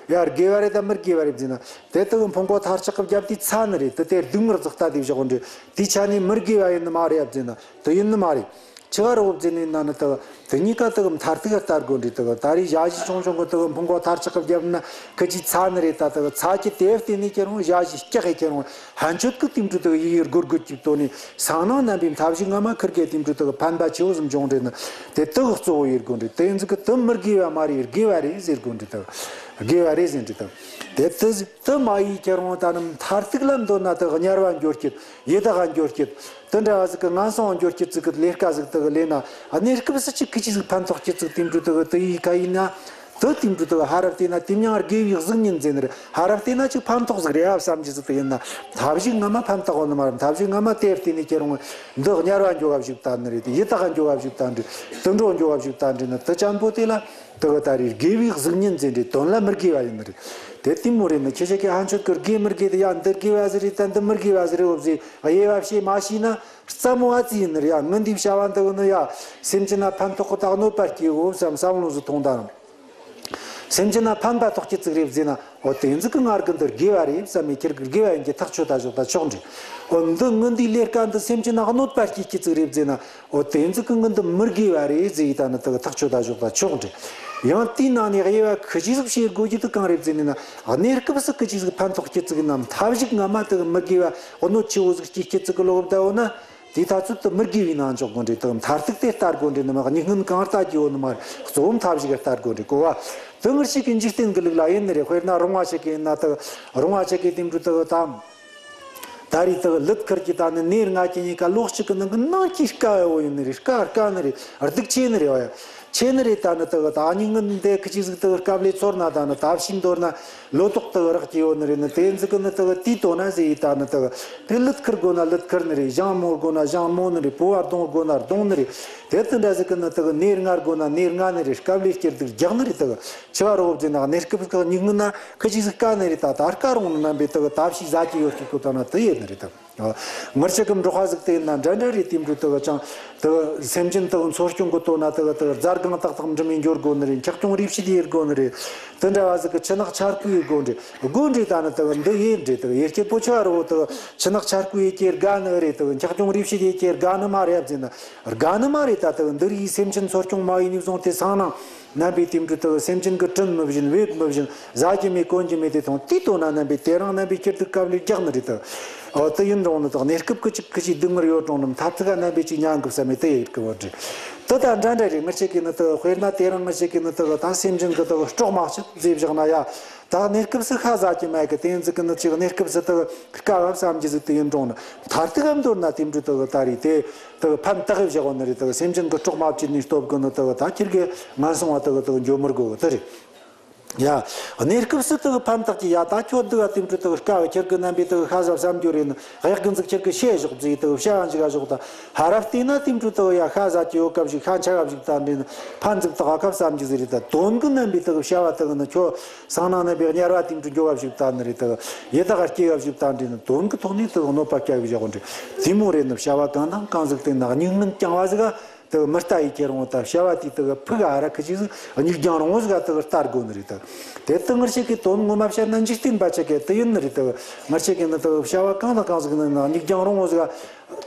ཡ་དགེ་བ་རེད་ད་མི་དགེ་བ་རེད་ཟེར་ན། དེ་དེ་ཕུང་པོ་མཐར་ཆགས་གི་བརྒྱབ་དུས་ཚ་ནི་རེད། དེ་དེ་སྡུག་བསྔལ་ཟིག་ལྟ་དེ་བཞག་འདྲ། དེའི་ཆ་ནས་མི་དགེ་བ་ཡིན་ནི་མ་རེད་ཟེར་ན་དེ་ཡིན་ནི་མ་རེད། ཆི་ག་རེ་བོ་ཟེར་ནི་ན་ནི་དེ་དེ་གཉིས་ཀ་དེ་མཐར་ཐུག་ལ་ལྟ་དགོས་རེད། དེ་ད་རེས་ཞ་ཞི་ཆུང་ཆུང་གི་དེ་ཕུང་པོ་མཐར་ཆགས་གི་བརྒྱབ་ན་ཁི་ཅིག་ཚ་ནི་རེད། ད་དེ་ཚ་གི་དེ་བརྟེན་ནས་ཁྱེར་འོང་ཞ་ཞི་སྐྲག་གི་ཁྱེར་འོང་། ཕན་ཆོད་ཀྱི་དེ་འདྲ་དེ་ཡི་གེ་སྒོར་སྒོར་གྱི་དོན་ནི་སང་ནང་རྣམ་པའི་མཐའ་བཞི་སྔ་མ་ཁིར་གེ་དེ་འདྲ་དེ་ཕན་པ་ཆེ་བོ་ཟིག་འབྱུང་རེད་ན། དེ་དེ་གཙོ་བོ་ཡིན་དགོས་རེད། དེ་ཡིན་ཟིག་གི་དེ་མི་དགེ་བ་མ་རེད། དགེ་བ་རེད་ཟེར་དགོས་རེད། དེ་དགེ་བ་རེད་ཟེར་འདྲ་དེ་དེ་དེ་དེ་མ་ཡིས་ཁྱེར་འོང་ད་ནི་མཐར་ཐུག་ལ་འདོད་ན་དེ་དམྱལ་བ་འགྱོ་རྒྱུ། ཡི་དྭགས་འགྱོ་རྒྱུ། དེ་འདྲ་བ་ཟིག་གི་ངན་སོང་འགྱོ་རྒྱུ་ཟིག་གི་ལས་ཀ་ཟིག་དེ་གི་ལས་ན། གནས་སྐབས་སུ་ཅིག་གི་ཅིག་ཟིག་ཕན་ཐོགས་རྒྱུ་ཟིག་དེ་འདྲ་དེ་གི་དེ་ཡི་ག་ཡིན་ན། དེ་དེ་འདྲ་དེ་གི་ཧ་ར་བལྟས་ན་དེ་མྱིང་དགེ་བའི་གཟུགས་བརྙན་ཟེར་ནི་རེད། ཧ་ར་བལྟས་ན་ཅིག་ཕན་ཐོགས་ཟིག་རེད་ཨ་བསམ་རྒྱུ་ཟིག་དེ་ཡིན་ན། མཐའ་བཞི་སྔ་མ་ཕན་ཐོགས་ཡོད་ནི་མ་རེད། མཐའ་བཞི་སྔ་མ་དེ་བརྟེན་ནས་ཁྱེར་འོང་འདི་དམྱལ་བ་འགྱོ་བ་ཞིག་ལྟ་ནི་རེད། དེ་ཡི་དྭགས་འགྱོ་བ་ཞིག་ལྟ་འདྲ། དུད་འགྲོ་འགྱོ་བ་ཞིག་ལྟ་འདྲ་ནི་དེ་ཅན་པོ་དེ་ལ། དེ་གི་ད་རེས་དགེ་བའི་གཟུགས་བརྙན་ཟེར་འདྲའི་དོན་ལ་མི་དགེ་བ་ཡིན་ནི་རེད། དེ་དེ་མོ་རེད་ནི། ཁྱེད་ཅག་གིས་ཕན་ཆོད་ཀྱི་དགེ་མི་དགེ་དེ་ཡ་འདི་དགེ་བ་ཟིག་རེད་ད་འདི་མི་དགེ་བ་ཟིག་རེད་འོ་ཟེར་དབྱེ་བ་ཕྱེ་མ་ཤེས་ན་སླ་མོ་ཨ་ཙི་ཡིན་ནི་རེད་ཡ། ངི་འདིའི་བྱ་བ་འདི་གི་ནི་ཡ་སེམས་ཅན་ལ་ཕན་ཐོགས་གི་དང་གནོད་པ་སྐྱེལ་འོ་བསམ་བསམ་བློ་ཟིག་ཐོངས་དང་། སེམས་ཅན་ལ་ཕན་པ་ཐོགས་ཀྱི་ཙིག་རེད་ཟེར་ན། འོ་དེ་ཟིག་གི་ང་རྒྱུ་འདི་དགེ་བ་རེད་བསམ་མི་ཁྱེར་གི་དགེ་བ་ཡིན་གྱི་ཐག་ཆོད་ད་ཞོག་ད་ཆོག་འདྲ། འོ་འདི་ངི་འདིའི་ལས་ཀ་འདི་སེམས་ཅན་ལ་གནོད་པ་སྐྱེལ་གྱི་ཙིག་རེད་ཟེར་ན། འོ་དེ་ཟིག་གི་ངི་འདི་མི་དགེ་བ་རེད་ཟེར་ཡི་ད་ནི་དེ་གི་ཐག་ཆོད་ད་ཞོག་ད་ཆོག་འདྲ། ཡང་དེའི་ནང་ནས་དབྱེ་བ་ཁི་ཅིག་ཟིག་ཕྱེ་དགོས་རྒྱུ་དེ་གང་རེད་ཟེར་ནས་ན། གནས་སྐབས་སུ་ཁི་ཅིག་ཟིག་ཕན་ཐོགས་ཀྱི་ཙིག་ཡིན་ནམ། མཐའ་བཞི་སྔ་མ་དེ་གི་མི་དགེ་བ་གནོད་ཆེ་བོ་ཟིག་སྐྱེལ་གྱི་ཙིག་གི་ལོག་བསྡད་འོ་ན། དེའི་ཐ་ཚོད་དུ་མི་དགེ་བའི་ནང་འཇོག་དགོས་འདྲ། དེ་མཐར་ཐུག་དེ་ལྟ་དགོས་འདྲ་ནི་མ། སྙིགས་ངན་གང་ལྟ་རྒྱུ་ཡོད་ནི་མ་རེད། གཙོ་བོ་མཐའ་བཞི་ག་ལྟ་དགོས་འདྲ་གོ་བ། དེ་ངེད་ཅག་གི་འཇིག་རྟེན་གི་ལུགས་ལ་ཡིན་ནི་རེད། དཔེར་ན་རོང་བ་ཞིག་གི་ཡིན་ན་དེ་རོང་བ་ཞིག་གི་དེ་འདྲ་དེ་དང་། ད་རེས་དེ་ལུད་ཁུར་གྱི་ད་ནི་ནས་ལྔ་གྱི་གཉིས་ཀ་ལོ་གཅིག་གི་ནང་གི་ནང་གི་དཀའ་བ་ཡིན་ནི་རེད། དཀའ་དཀའ་ནི་རེད། སྡུག་ཆེ་ནི་རེད་བ་ཡ། ཆེ་ནི་རེད། ད་ནི་དེ་གི་ད་སྙིགས་ངན་འདི་ཁི་ཅིག་ཟིག་དེ་གི་སྐབས་ལས་ཚོར་ན་ད་ནི་ད་ཕྱིས་མདོར་ན་ལོ་ཏོག་དེ་གི་རག་གི་ཡོད་ནི་རེད་ནི། དེ་ཟིག་གི་ནི་དེ་གི་དེའི་དོན་ན་ཟེར་ཡི་ད་ནི་དེ་གི་དེ་ལུད་ཁུར་དགོས་ན་ལུད་ཁུར་ནི་རེད། ཞིང་རྨོ་དགོས་ན་ཞིང་རྨོ་ནི་རེད། ཕོ་བ་རྡུང་དགོས་ན་རྡུང་ནི་རེད། དེ་དེ་འདྲ་ཟིག་གི་ནི་དེ་གི་ནས་ལྔ་དགོས་ན་ནས་ལྔ་ནི་རེད། སྐབས་ལས་སྐྱིད་སྡུག་རྒྱག་ནི་རེད། དེ་གི་ཆི་བ་རོགས་བྱས་ན་གནས་སྐབས་གི་སྙིགས་ངན་ན་ཁི་ཅིག་ཟིག་དཀའ་ནི་རེད། ད་ད་དཀའ་རུང་ནི་རྣམ་པའི་དེ་གི་ད་ཕྱིས་ཟ་གི་ཡོད་ཀྱི་གོ་ད་ན་དེ་ཡོད་ནི་རེད་དམ། ངེད་ཅག་གི་འབྲོག་པ་ཟིག་དེ་ཡིན་ན་འདྲ་འདྲ་རེད། དེ་འདྲ་དེ་གི་ཅང་དེ་གི་སེམས་ཅན་དེ་གི་འཚོ་སྐྱོང་གི་དོན་ན་དེ་གི་དེ་གི་རྫ་སྒང་ཏག་ཏག་འགྲིམ་མི་འགྱོ་དགོས་ནི་རེད། འཁྱགས་སྐྱོང་རི་ཕྱེ་དེ་ཡེད་དགོས་ནི་རེད། དེ་འདྲ་བ་ཟིག་གི་ཆུ་ནག་ཆར་ཁུ་ཡེད་དགོས་ནི་རེད། དགོས་ནི་རེད། ད་ནི་དེ་གི་འདི་ཡིན་འདྲ་དེ་གི་ཡེ་སྐྱིད་པོ་ཆེ་བ་རོ། དེ་གི་ཆུ་ནག་ཆར་ཁུ་ཡེད་ཀྱི་དགའ་ནི་རེད། དེ་གི་འཁྱགས་སྐྱོང་རི་ཕྱེ་དེ་ཡེད་ཀྱི་དགའ་ནི་མ་རེད་ཟེར་ན་དགའ་ནི་མ་རེད། ད་དེ་གི་འདི་རིགས་སེམས་ཅན་འཚོ་སྐྱོང་མ་ཡེད་ནས་བཟུང་སྟེ་སང་ནང་རྣམ་པའི་དེ་འདྲ་དེ་གི་སེམས་ཅན་གི་དྲིན་མི་བཞིན་བེད་མི་བཞིན་ཟ་རྒྱུ་མེད་གོན་རྒྱུ་མེད་དེ་ཐོང་དེའི་དོན་ན་རྣམ་པའི་དེ་རིང་རྣམ་པའི་སྐྱིད་སྡུག་སྐབས་ལས་རྒྱག་ནི་རེད་དེ། འོ་དེ་ཡིན་རུང་ནི་དེ་གནས་སྐབས་ཀྱི་ཅིག་ཁི་ཅིག་སྡུག་བསྔལ་ཡོད་རུང་ནི་མཐར་ཐུག་ག་རྣམ་པའི་ཅིག་མྱང་གི་བསམ་མེད་དེ་ཡེད་གི་བོ་འདྲ། དེ་དང་འདྲ་འདྲ་རེད། ངེད་ཅག་གི་ནི་དེ་དཔེར་ན་དེ་རིང་ངེད་ཅག་གི་ནི་དེ་ད་སེམས་ཅན་གི་དེ་སྲོག་མ་བཅད་ཟེར་བཞག་ན་ཡ། ད་གནས་སྐབས་སུ་ཤ་ཟ་རྒྱུ་མེད་གི། དེ་ཡིན་ཟིག་གི་ནི་ཅིག་གནས་སྐབས་སུ་དེ་དཀའ་བ་བསམ་རྒྱུ་ཟིག་དེ་ཡིན་རུང་ནི་མཐར་ཐུག་ག་མདོར་ན་དེ་འདྲ་དེ་ད་རེད་དེ། དེ་ཕན་བཏགས་བཞག་ནི་རེད། དེ་སེམས་ཅན་གི་སྲོག་མ་བཅད་ནས་སྟོབས་གི་ནི་དེ་ད་ཁྱེར་གི་ངན་སོང་བ་དེ་དེ་འགྱོ་མི་དགོས་གི་དེ་རེད། ཡ། གནས་སྐབས་སུ་དེ་ཕན་བཏགས་ཀྱི་ཡ། ད་ཁྱོད་འདི་ག་དེ་འདྲ་དེ་དཀའ་བ་ཁྱེར་གི་རྣམ་པའི་དེ་ཤ་ཟ་བསམ་རྒྱུ་རེད་ནི། གཡག་གི་ཟིག་ཁྱེར་གི་ཤེས་ཞོག་ཟེར་དེ་བྱ་བ་འཇིག་ག་ཞོག་ད་ཧ་ར་བལྟས་ན་དེ་འདྲ་དེ་ཡ་ཤ་ཟ་རྒྱུ་ཡོད་སྐབས་ཤིག་ཤ་འཆའ་བ་ཞིག་ད་འདྲ་ནི་ཕན་ཟིག་བཏགས་སྐབས་བསམ་རྒྱུ་ཟིག་རེད། ད་དོན་གི་རྣམ་པའི་དེ་བྱ་བ་དེ་ནི་ཁྱོད་སང་ནང་རྣམ་པའི་དམྱལ་བ་དེ་འདྲ་འགྱོ་བ་ཞིག་ད་ནི་རེད། དེ་ཡི་དྭགས་སྐྱེ་བ་ཞིག་ད་འདྲ་ནི་དོན་གི་ཐོག་ནས་དེ་གནོད་པ་བསྐྱལ་བའི་བཞག་འདྲ། དེ་མོ་རེད་ནི། བྱ་བ་གང་དང་གང་ཟིག་དེ་ནི་སྙིགས་ངན་རྐྱང་བ་ཟིག་ག་དེ་མི་ལྟ་ཡི་ཁྱེར་འོང་ད་བྱ་བ་དེ་དེ་ཕུག་ཨ་ར་ཁི་ཅིག་ཟིག་སྙིགས་རྒྱང་རིང་བོ་ཟིག་ག་དེ་ལྟ་དགོས་ནི་རེད་དེ། དེ་ལྟ་ངེད་ཅག་གི་དོན་ངོ་མ་བཤད་ན་འཇིག་རྟེན་པ་ཆ་ག་དེ་ཡིན་ནི་རེད་དེ། ངེད་ཅག་གི་ནི་དེ་བྱ་བ་གང་དང་གང་ཟིག་ནི་ནི་སྙིགས་རྒྱང་རིང་བོ་ཟིག་ག་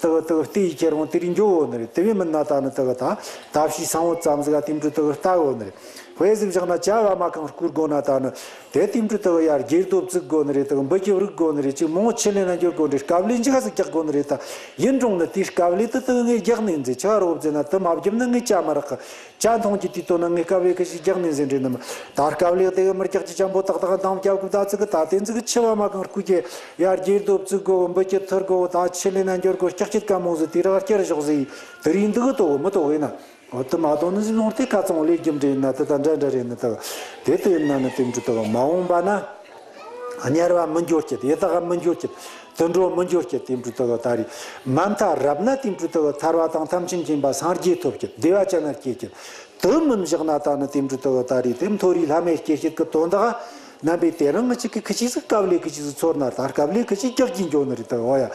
དག་དག་ལྟ་ཡི་ཁྱེར་འོང་དེ་རིང་འགྱོ་འོ་ནི་རེད། དེ་བས་མིན་ན་ད་ནི་དག་ད་ད་ཕྱིའི་སང་བོ་ཙམ་ཟིག་ག་དེ་འདྲ་དག་ལྟ་འོ་ནི་རེད། དཔེ་ཟིག་བཞག་ན་བྱ་བ་མ་གང་བསྐུར་དགོ་ན་ད་ནི་དེ་དེ་འདྲ་དག་ཡར་རྒྱས་རྡོ་བཙུགས་དགོ་ནི་རེད། དག་འབུ་ཀི་རུག་དགོ་ནི་རེད། ཅིག་མང་ཆེ་ལེ་ན་འགྱོ་དགོ་ནི་རེད། དཀའ་ལས་འཇིག་ཟིག་རྒྱག་དགོ་ནི་རེད། ད་ཡིན་རུང་ནི་དེའི་དཀའ་ལས་དེ་དག་ངས་རྒྱག་ནས་འཛེ་ཆ་རོ་བཙེ་ན་དེ་མ་བརྒྱབ་ན་ངས་བྱ་མ་རག་གི། ཅ་འཐུང་གི་དུས་དོ་ན་ངས་དཀའ་བས་ཁི་ཞིག་རྒྱག་ནས་ཟིན་རེད་ནམ། ད་དཀའ་ལས་དེ་གི་མི་རྒྱག་ཅི་ཅམ་པོ་ཏག་ཏག་འདང་རྒྱབ་གི་ད་ཙི་གི་ད་དེ་ཙི་གི་ཆི་བ་མ་གང་སྐུ་གི་ཡར་རྒྱས་རྡོ་བཙུགས་དགོ། འབུ་ཀི་ཐུར་དགོ། ད་ཆི་ལེ་ན་འགྱུར་དགོ། སྐྱག་ཅིག་ཀ་མོ་ཟི་དེ་རག་སྐྱར་ཞོག་ཟི་དེ་རིང་འདི་གི་དོ་གི་མི་དོ་གི་ཡིན་ན། འོ་དུ་མ་དོ་ནི་ཟི་ལོང་དེ་ཁ་ཚོང་ལས་རྒྱུ་འབྲས་ཡིན་ན་དེ་ད་འདྲ་འདྲ་རེད་ནི་དག་དེ་དེ་ཡིན་ན་ནི་དེ་འདྲ་དག་མ་འོངས་པ་ན། དམྱལ་བ་མི་འགྱོ་སྐྱིད། ཡི་དྭགས་མི་འགྱོ་སྐྱིད། དུད་འགྲོ་མི་འགྱོ་སྐྱིད། དེ་འདྲ་དག་ད་རེད། མ་མཐའ་རབ་ན་དེ་འདྲ་དག་ཐར་བ་དང་ཐམས་ཅད་མཁྱེན་པ་སངས་རྒྱས་ཐོབ་སྐྱིད། བདེ་བ་ཅན་ན་སྐྱེ་སྐྱིད། དུ་མིན་བཞག་ན་ད་ནི་དེ་འདྲ་དག་ད་རེད། དེ་མཐོ་རིས་ལྷ་མི་སྐྱེ་སྐྱིད་ཀྱི་དོན་དག་རྣམ་པའི་དེ་རིང་ངི་ཅིག་གི་ཁི་ཅིག་ཟིག་དཀའ་ལས་ཁི་ཅིག་ཟིག་ཚོར་ན་ད་དཀའ་ལས་ཁི་ཅིག་རྒྱག་གིན་འགྱོ་ནི་རེད་དག་འོ་ཡ།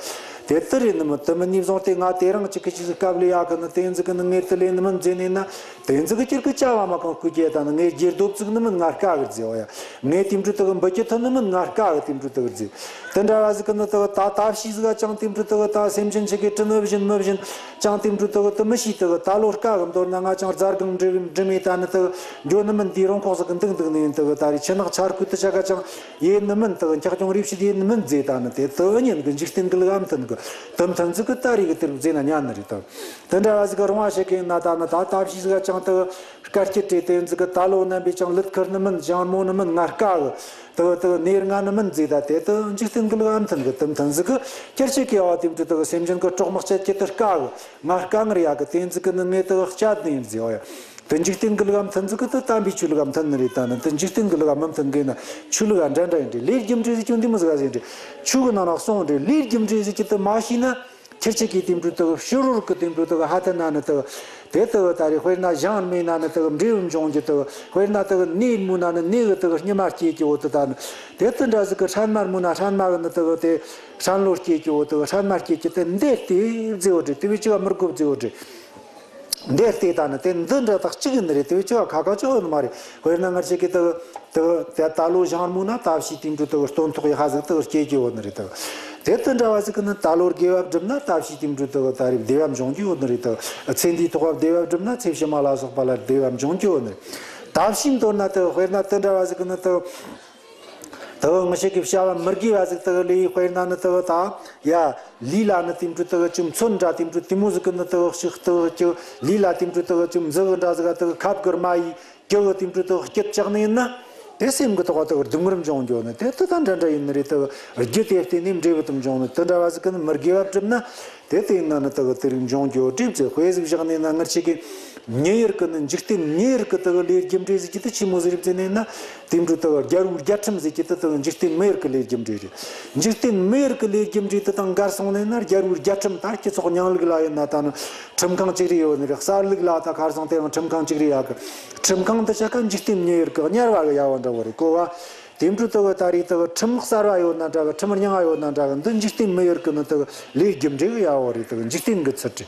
དེ་དུ་རེད་ནི་མི་དུ་མི་ནི་བཟུང་སྟེ་ང་དེ་རིང་ཅིག་གི་ཅིག་ཟིག་དཀའ་ལས་ཡག་གི་ནི་དེ་ཟིག་གི་ནི་ངས་དུ་ལས་ནི་མིན་ཟེ་ནས་ན། དེ་ཟིག་གི་ཅིག་གི་བྱ་བ་མ་གང་སྐུ་སྐྱེ་ད་ནི་ངས་རྒྱས་རྡོ་བཙུགས་ནི་མིན་ང་དཀའ་གི་རྫི་འོ་ཡ། ངས་དེ་འདྲ་དག་འབུ་ཀི་ཐུ་ནི་མིན་ང་དཀའ་གི་དེ་འདྲ་དག་རྫི། དེ་འདྲ་བ་ཟིག་གི་ནི་དག་ད་ད་ཕྱིས་ཟིག་ག་ཅང་དེ་འདྲ་དག་ད་སེམས་ཅན་ཆེ་གི་དྲི་ནི་བཞིན་མི་བཞིན་ཅང་དེ་འདྲ་དག་དུ་མི་ཤེས་དག་ད་ལོ་དཀའ་གི་མདོར་ན་ང་ཅང་རྫ་གང་འབྲི་འབྲི་མེད་ད་ནི་དག་འགྱོ་ནི་མིན། དེ་རུང་ཁོག་ཟིག་གི་འདུག་འདུག་ནི་ཡིན་དག་ད་རེས་ཆུ་ནག་ཆར་ཁུ་དུ་ཆ་ག་ཅང་ཡེ་ནི་མིན་དག་འཁྱག་ཅུང་རེ་བྱེད་ཡེ་ནི་མིན་རྫི་ད་ནི་དེ་དུ་ཉིན་གི་འཇིག་རྟེན་གི་ལུག་ཨམ་མཐུན་གི་དུ་མཐུན་ཟིག་གི་ད་རེས་གི་དེར་རྫི་ན་ཉན་ནི་རེད་དག་དེ་འདྲ་བ་ཟིག་གི་རུང་བ་ཞིག་གི་ན་ད་ནི་ད་ད་ཕྱིས་ཟིག་ག་ཅང་དག་དཀའ་སྤྱད་བྲེལ་ཏེ་འཛི་གི་ད་ལོ་རྣམ་པས་ཀྱང་ལུད་ཁུར་ནི་མིན། ཞང་རྨོ་ནི་མིན། ང་དཀའ་གི་དུ་དུ་ནེར་ང་ནི་མིན་རྫི་ད་དེ་དུ་འཇིག་རྟེན་གི་ལུག་ཨ་མཐུན་གི་དུ་མཐུན་འཛི་གི་ཁྱེར་ཆེ་གི་ཨ་དེ་འདྲ་དུ་སེམས་ཅན་གི་གྲོག་མག་བཅད་ཀྱི་དུ་དཀའ་གི་ང་དཀའ་ངར་ཡག་གི་དེ་འཛི་གི་ནི་ངས་དུ་བཅད་ནི་ཡིན་རྫི་ཨོ་ཡ། དུ་འཇིག་རྟེན་གི་ལུག་ཨ་མཐུན་འཛི་གི་དུ་དམ་པའི་ཆོས་ལུགས་ཨ་མཐུན་ནི་རེད། ད་ནི་དུ་འཇིག་རྟེན་གི་ལུག་ཨ་མི་མཐུན་གི་ན་ཆོས་ལུགས་ཨ་འདྲ་འདྲ་ཡིན་རེད། ལས་རྒྱུ་འབྲས་ཟིག་ཀྱང་འདི་མོ་ཟིག་ཨ་ཟིན་རེད། ཆོས་གི་ནང་ན་གསུངས་རེད། ལས་རྒྱུ་འབྲས་ཟིག་ཀྱང་དུ་མ་ཤེས་ན། ཁྱེར་ཆེ་གི་དེ་འདྲ་དག་ཕྱི་རོལ་གི་དེ་འདྲ་དག་ཧ་ཐ་ན་ནི་དག་དེ་དག་ད་རེས་དཔེར་ན་ཞང་མེད་ན་ནི་དག་འབྲས་བུ་འབྱུང་རྒྱུ་དག་དཔེར་ན་དག་ནས་མུ་ན་ནི་ནས་གི་དག་སྙི་མ་སྐྱེ་གི་འོ་དུ་ད་ནི་དེ་དུ་འདྲ་ཟིག་གི་སྲན་མ་མུ་ན་སྲན་མ་གི་ནི་དག་དེ་སྲན་ལོ་སྐྱེ་གི་འོ་དུ་སྲན་མ་སྐྱེ་གི་དེ་འདི་ལྟས་རྫི་འོ་དྲི་དེ་བས་ཅི་བ་མི་དགོ་རྫི་འོ་དྲི། འདི་ལྟས་ད་ནི་དེ་འདི་འདྲ་དག་གཅིག་ཡིན་ནི་རེད། དེ་བས་ཅི་བ་ཁ་ཁ་ཅི་བ་ནི་མ་རེད། དཔེར་ན་ང་ཆེ་གི་དག་དེ་དེ་ད་ལོ་ཞང་རྨོ་ན་ད་ཕྱིས་དེ་འདྲ་དག་སྟོན་ཐོག་ཡི་ཧ་ཟིག་དག་སྐྱེ་གི་ཡོད་ནི་རེད་དག་དེ་དུ་འདྲ་བ་ཟིག་གི་ནི་ད་ལོ་དགེ་བ་བསྒྲུབ་ན་ད་ཕྱིས་དེ་འདྲ་དག་ད་རེས་བདེ་བ་འབྱུང་གི་ཡོད་ནི་རེད་དག་ཚེ་འདིའི་ཐོག་བ་བདེ་བ་བསྒྲུབ་ན་ཚེ་ཕྱི་མ་ལ་སོགས་པ་ལ་བདེ་བ་འབྱུང་གི་ཡོད་ནི་རེད། ད་ཕྱིས་མདོར་ན་དག་དཔེར་ན་དུ་འདྲ་བ་ཟིག་གི་ནི་དག་དག་ང་ཆེ་གི་བྱ་བ་མི་དགེ་བ་ཟིག་དག་ལས་དཔེར་ན་ནི་དག་ད་ཡ་ལུས་ལ་ནི་དེ་འདྲ་དག་ཅིག་མཚོན་འདྲ་དེ་འདྲ་དེ་མོ་ཟིག་གི་ནི་དག་ཞིག་དག་ཅིག་ལུས་ལ་དེ་འདྲ་དག་ཅིག་མཛུ་གུ་འདྲ་ཟིག་ག་དག་ཁབ་གུར་མ་ཡི་རྒྱུ་གི་དེ་འདྲ་དག་སྐྱིད་ཆགས་ནི་ཡིན་ན། དེ་སེམས་གི་ཐོག་དག་སྡུག་བསྔལ་འབྱུང་རྒྱུ་ནི་དེ་དུ་ད་འདྲ་འདྲ་ཡིན་ནི་རེད། དག་རྒྱུ་དེ་བརྟེན་ནས་འབྲས་བུ་དུ་འབྱུང་ནི་དུ་འདྲ་བ་ཟིག་གི་ནི་མི་དགེ་བ་བསྒྲུབ་ན་དེ་དེ་ཡིན་ན་ནི་དག་དེ་རིགས་འབྱུང་རྒྱུ་སྒྲིབ་ཚེ་དཔེ་ཟིག་བཞག་ནས་ན་ངར་ཆེ་གི་མྱི་ཡུལ་གི་ནི་འཇིག་རྟེན་མྱི་ཡུལ་གི་དག་ལས་རྒྱུ་འབྲས་ཟིག་གི་དུ་ཆི་མོ་ཟིག་རེད་ཟེར་ནས་ན་དེ་འདྲ་དག་རྒྱལ་བོའི་རྒྱལ་ཁྲིམས་ཟིག་གི་དུ་དག་འཇིག་རྟེན་མི་ཡུལ་གི་ལས་རྒྱུ་འབྲས་རེད། འཇིག་རྟེན་མི་ཡུལ་གི་ལས་རྒྱུ་འབྲས་དུ་དང་འགལ་སོང་ནས་ན་རྒྱལ་བོའི་རྒྱལ་ཁྲིམས་ད་སྤྱི་ཚོགས་ཉང་ལུགས་ལ་ཡིན་ན་ད་ནི་ཁྲིམས་ཁང་གཅིག་རེ་ཡོད་ནི་རེད། གསར་ལུགས་ལ་ད་ཁར་སང་དེ་རིང་ཁྲིམས་ཁང་གཅིག་རེ་ཡོད་གི་ཁྲིམས་ཁང་འདི་ཆ་ཀ་འཇིག་རྟེན་མྱི་ཡུལ་གི་དམྱལ་བ་གི་ཡ་བ་འདྲ་བོ་རེད་གོ་བ། དེ་འདྲ་དག་ད་རེས་དག་ཁྲིམས་གསར་བ་ཡོད་ན་འདྲ་གི་ཁྲིམས་རྙིང་བ་ཡོད་ན་འདྲ་གི་འདི་འཇིག་རྟེན་མི་ཡུལ་གི་ནི་དག་ལས་རྒྱུ་འབྲས་གི་ཡ་བོ་རེད། དག་འཇིག་རྟེན་གི་ཚུལ་རེད།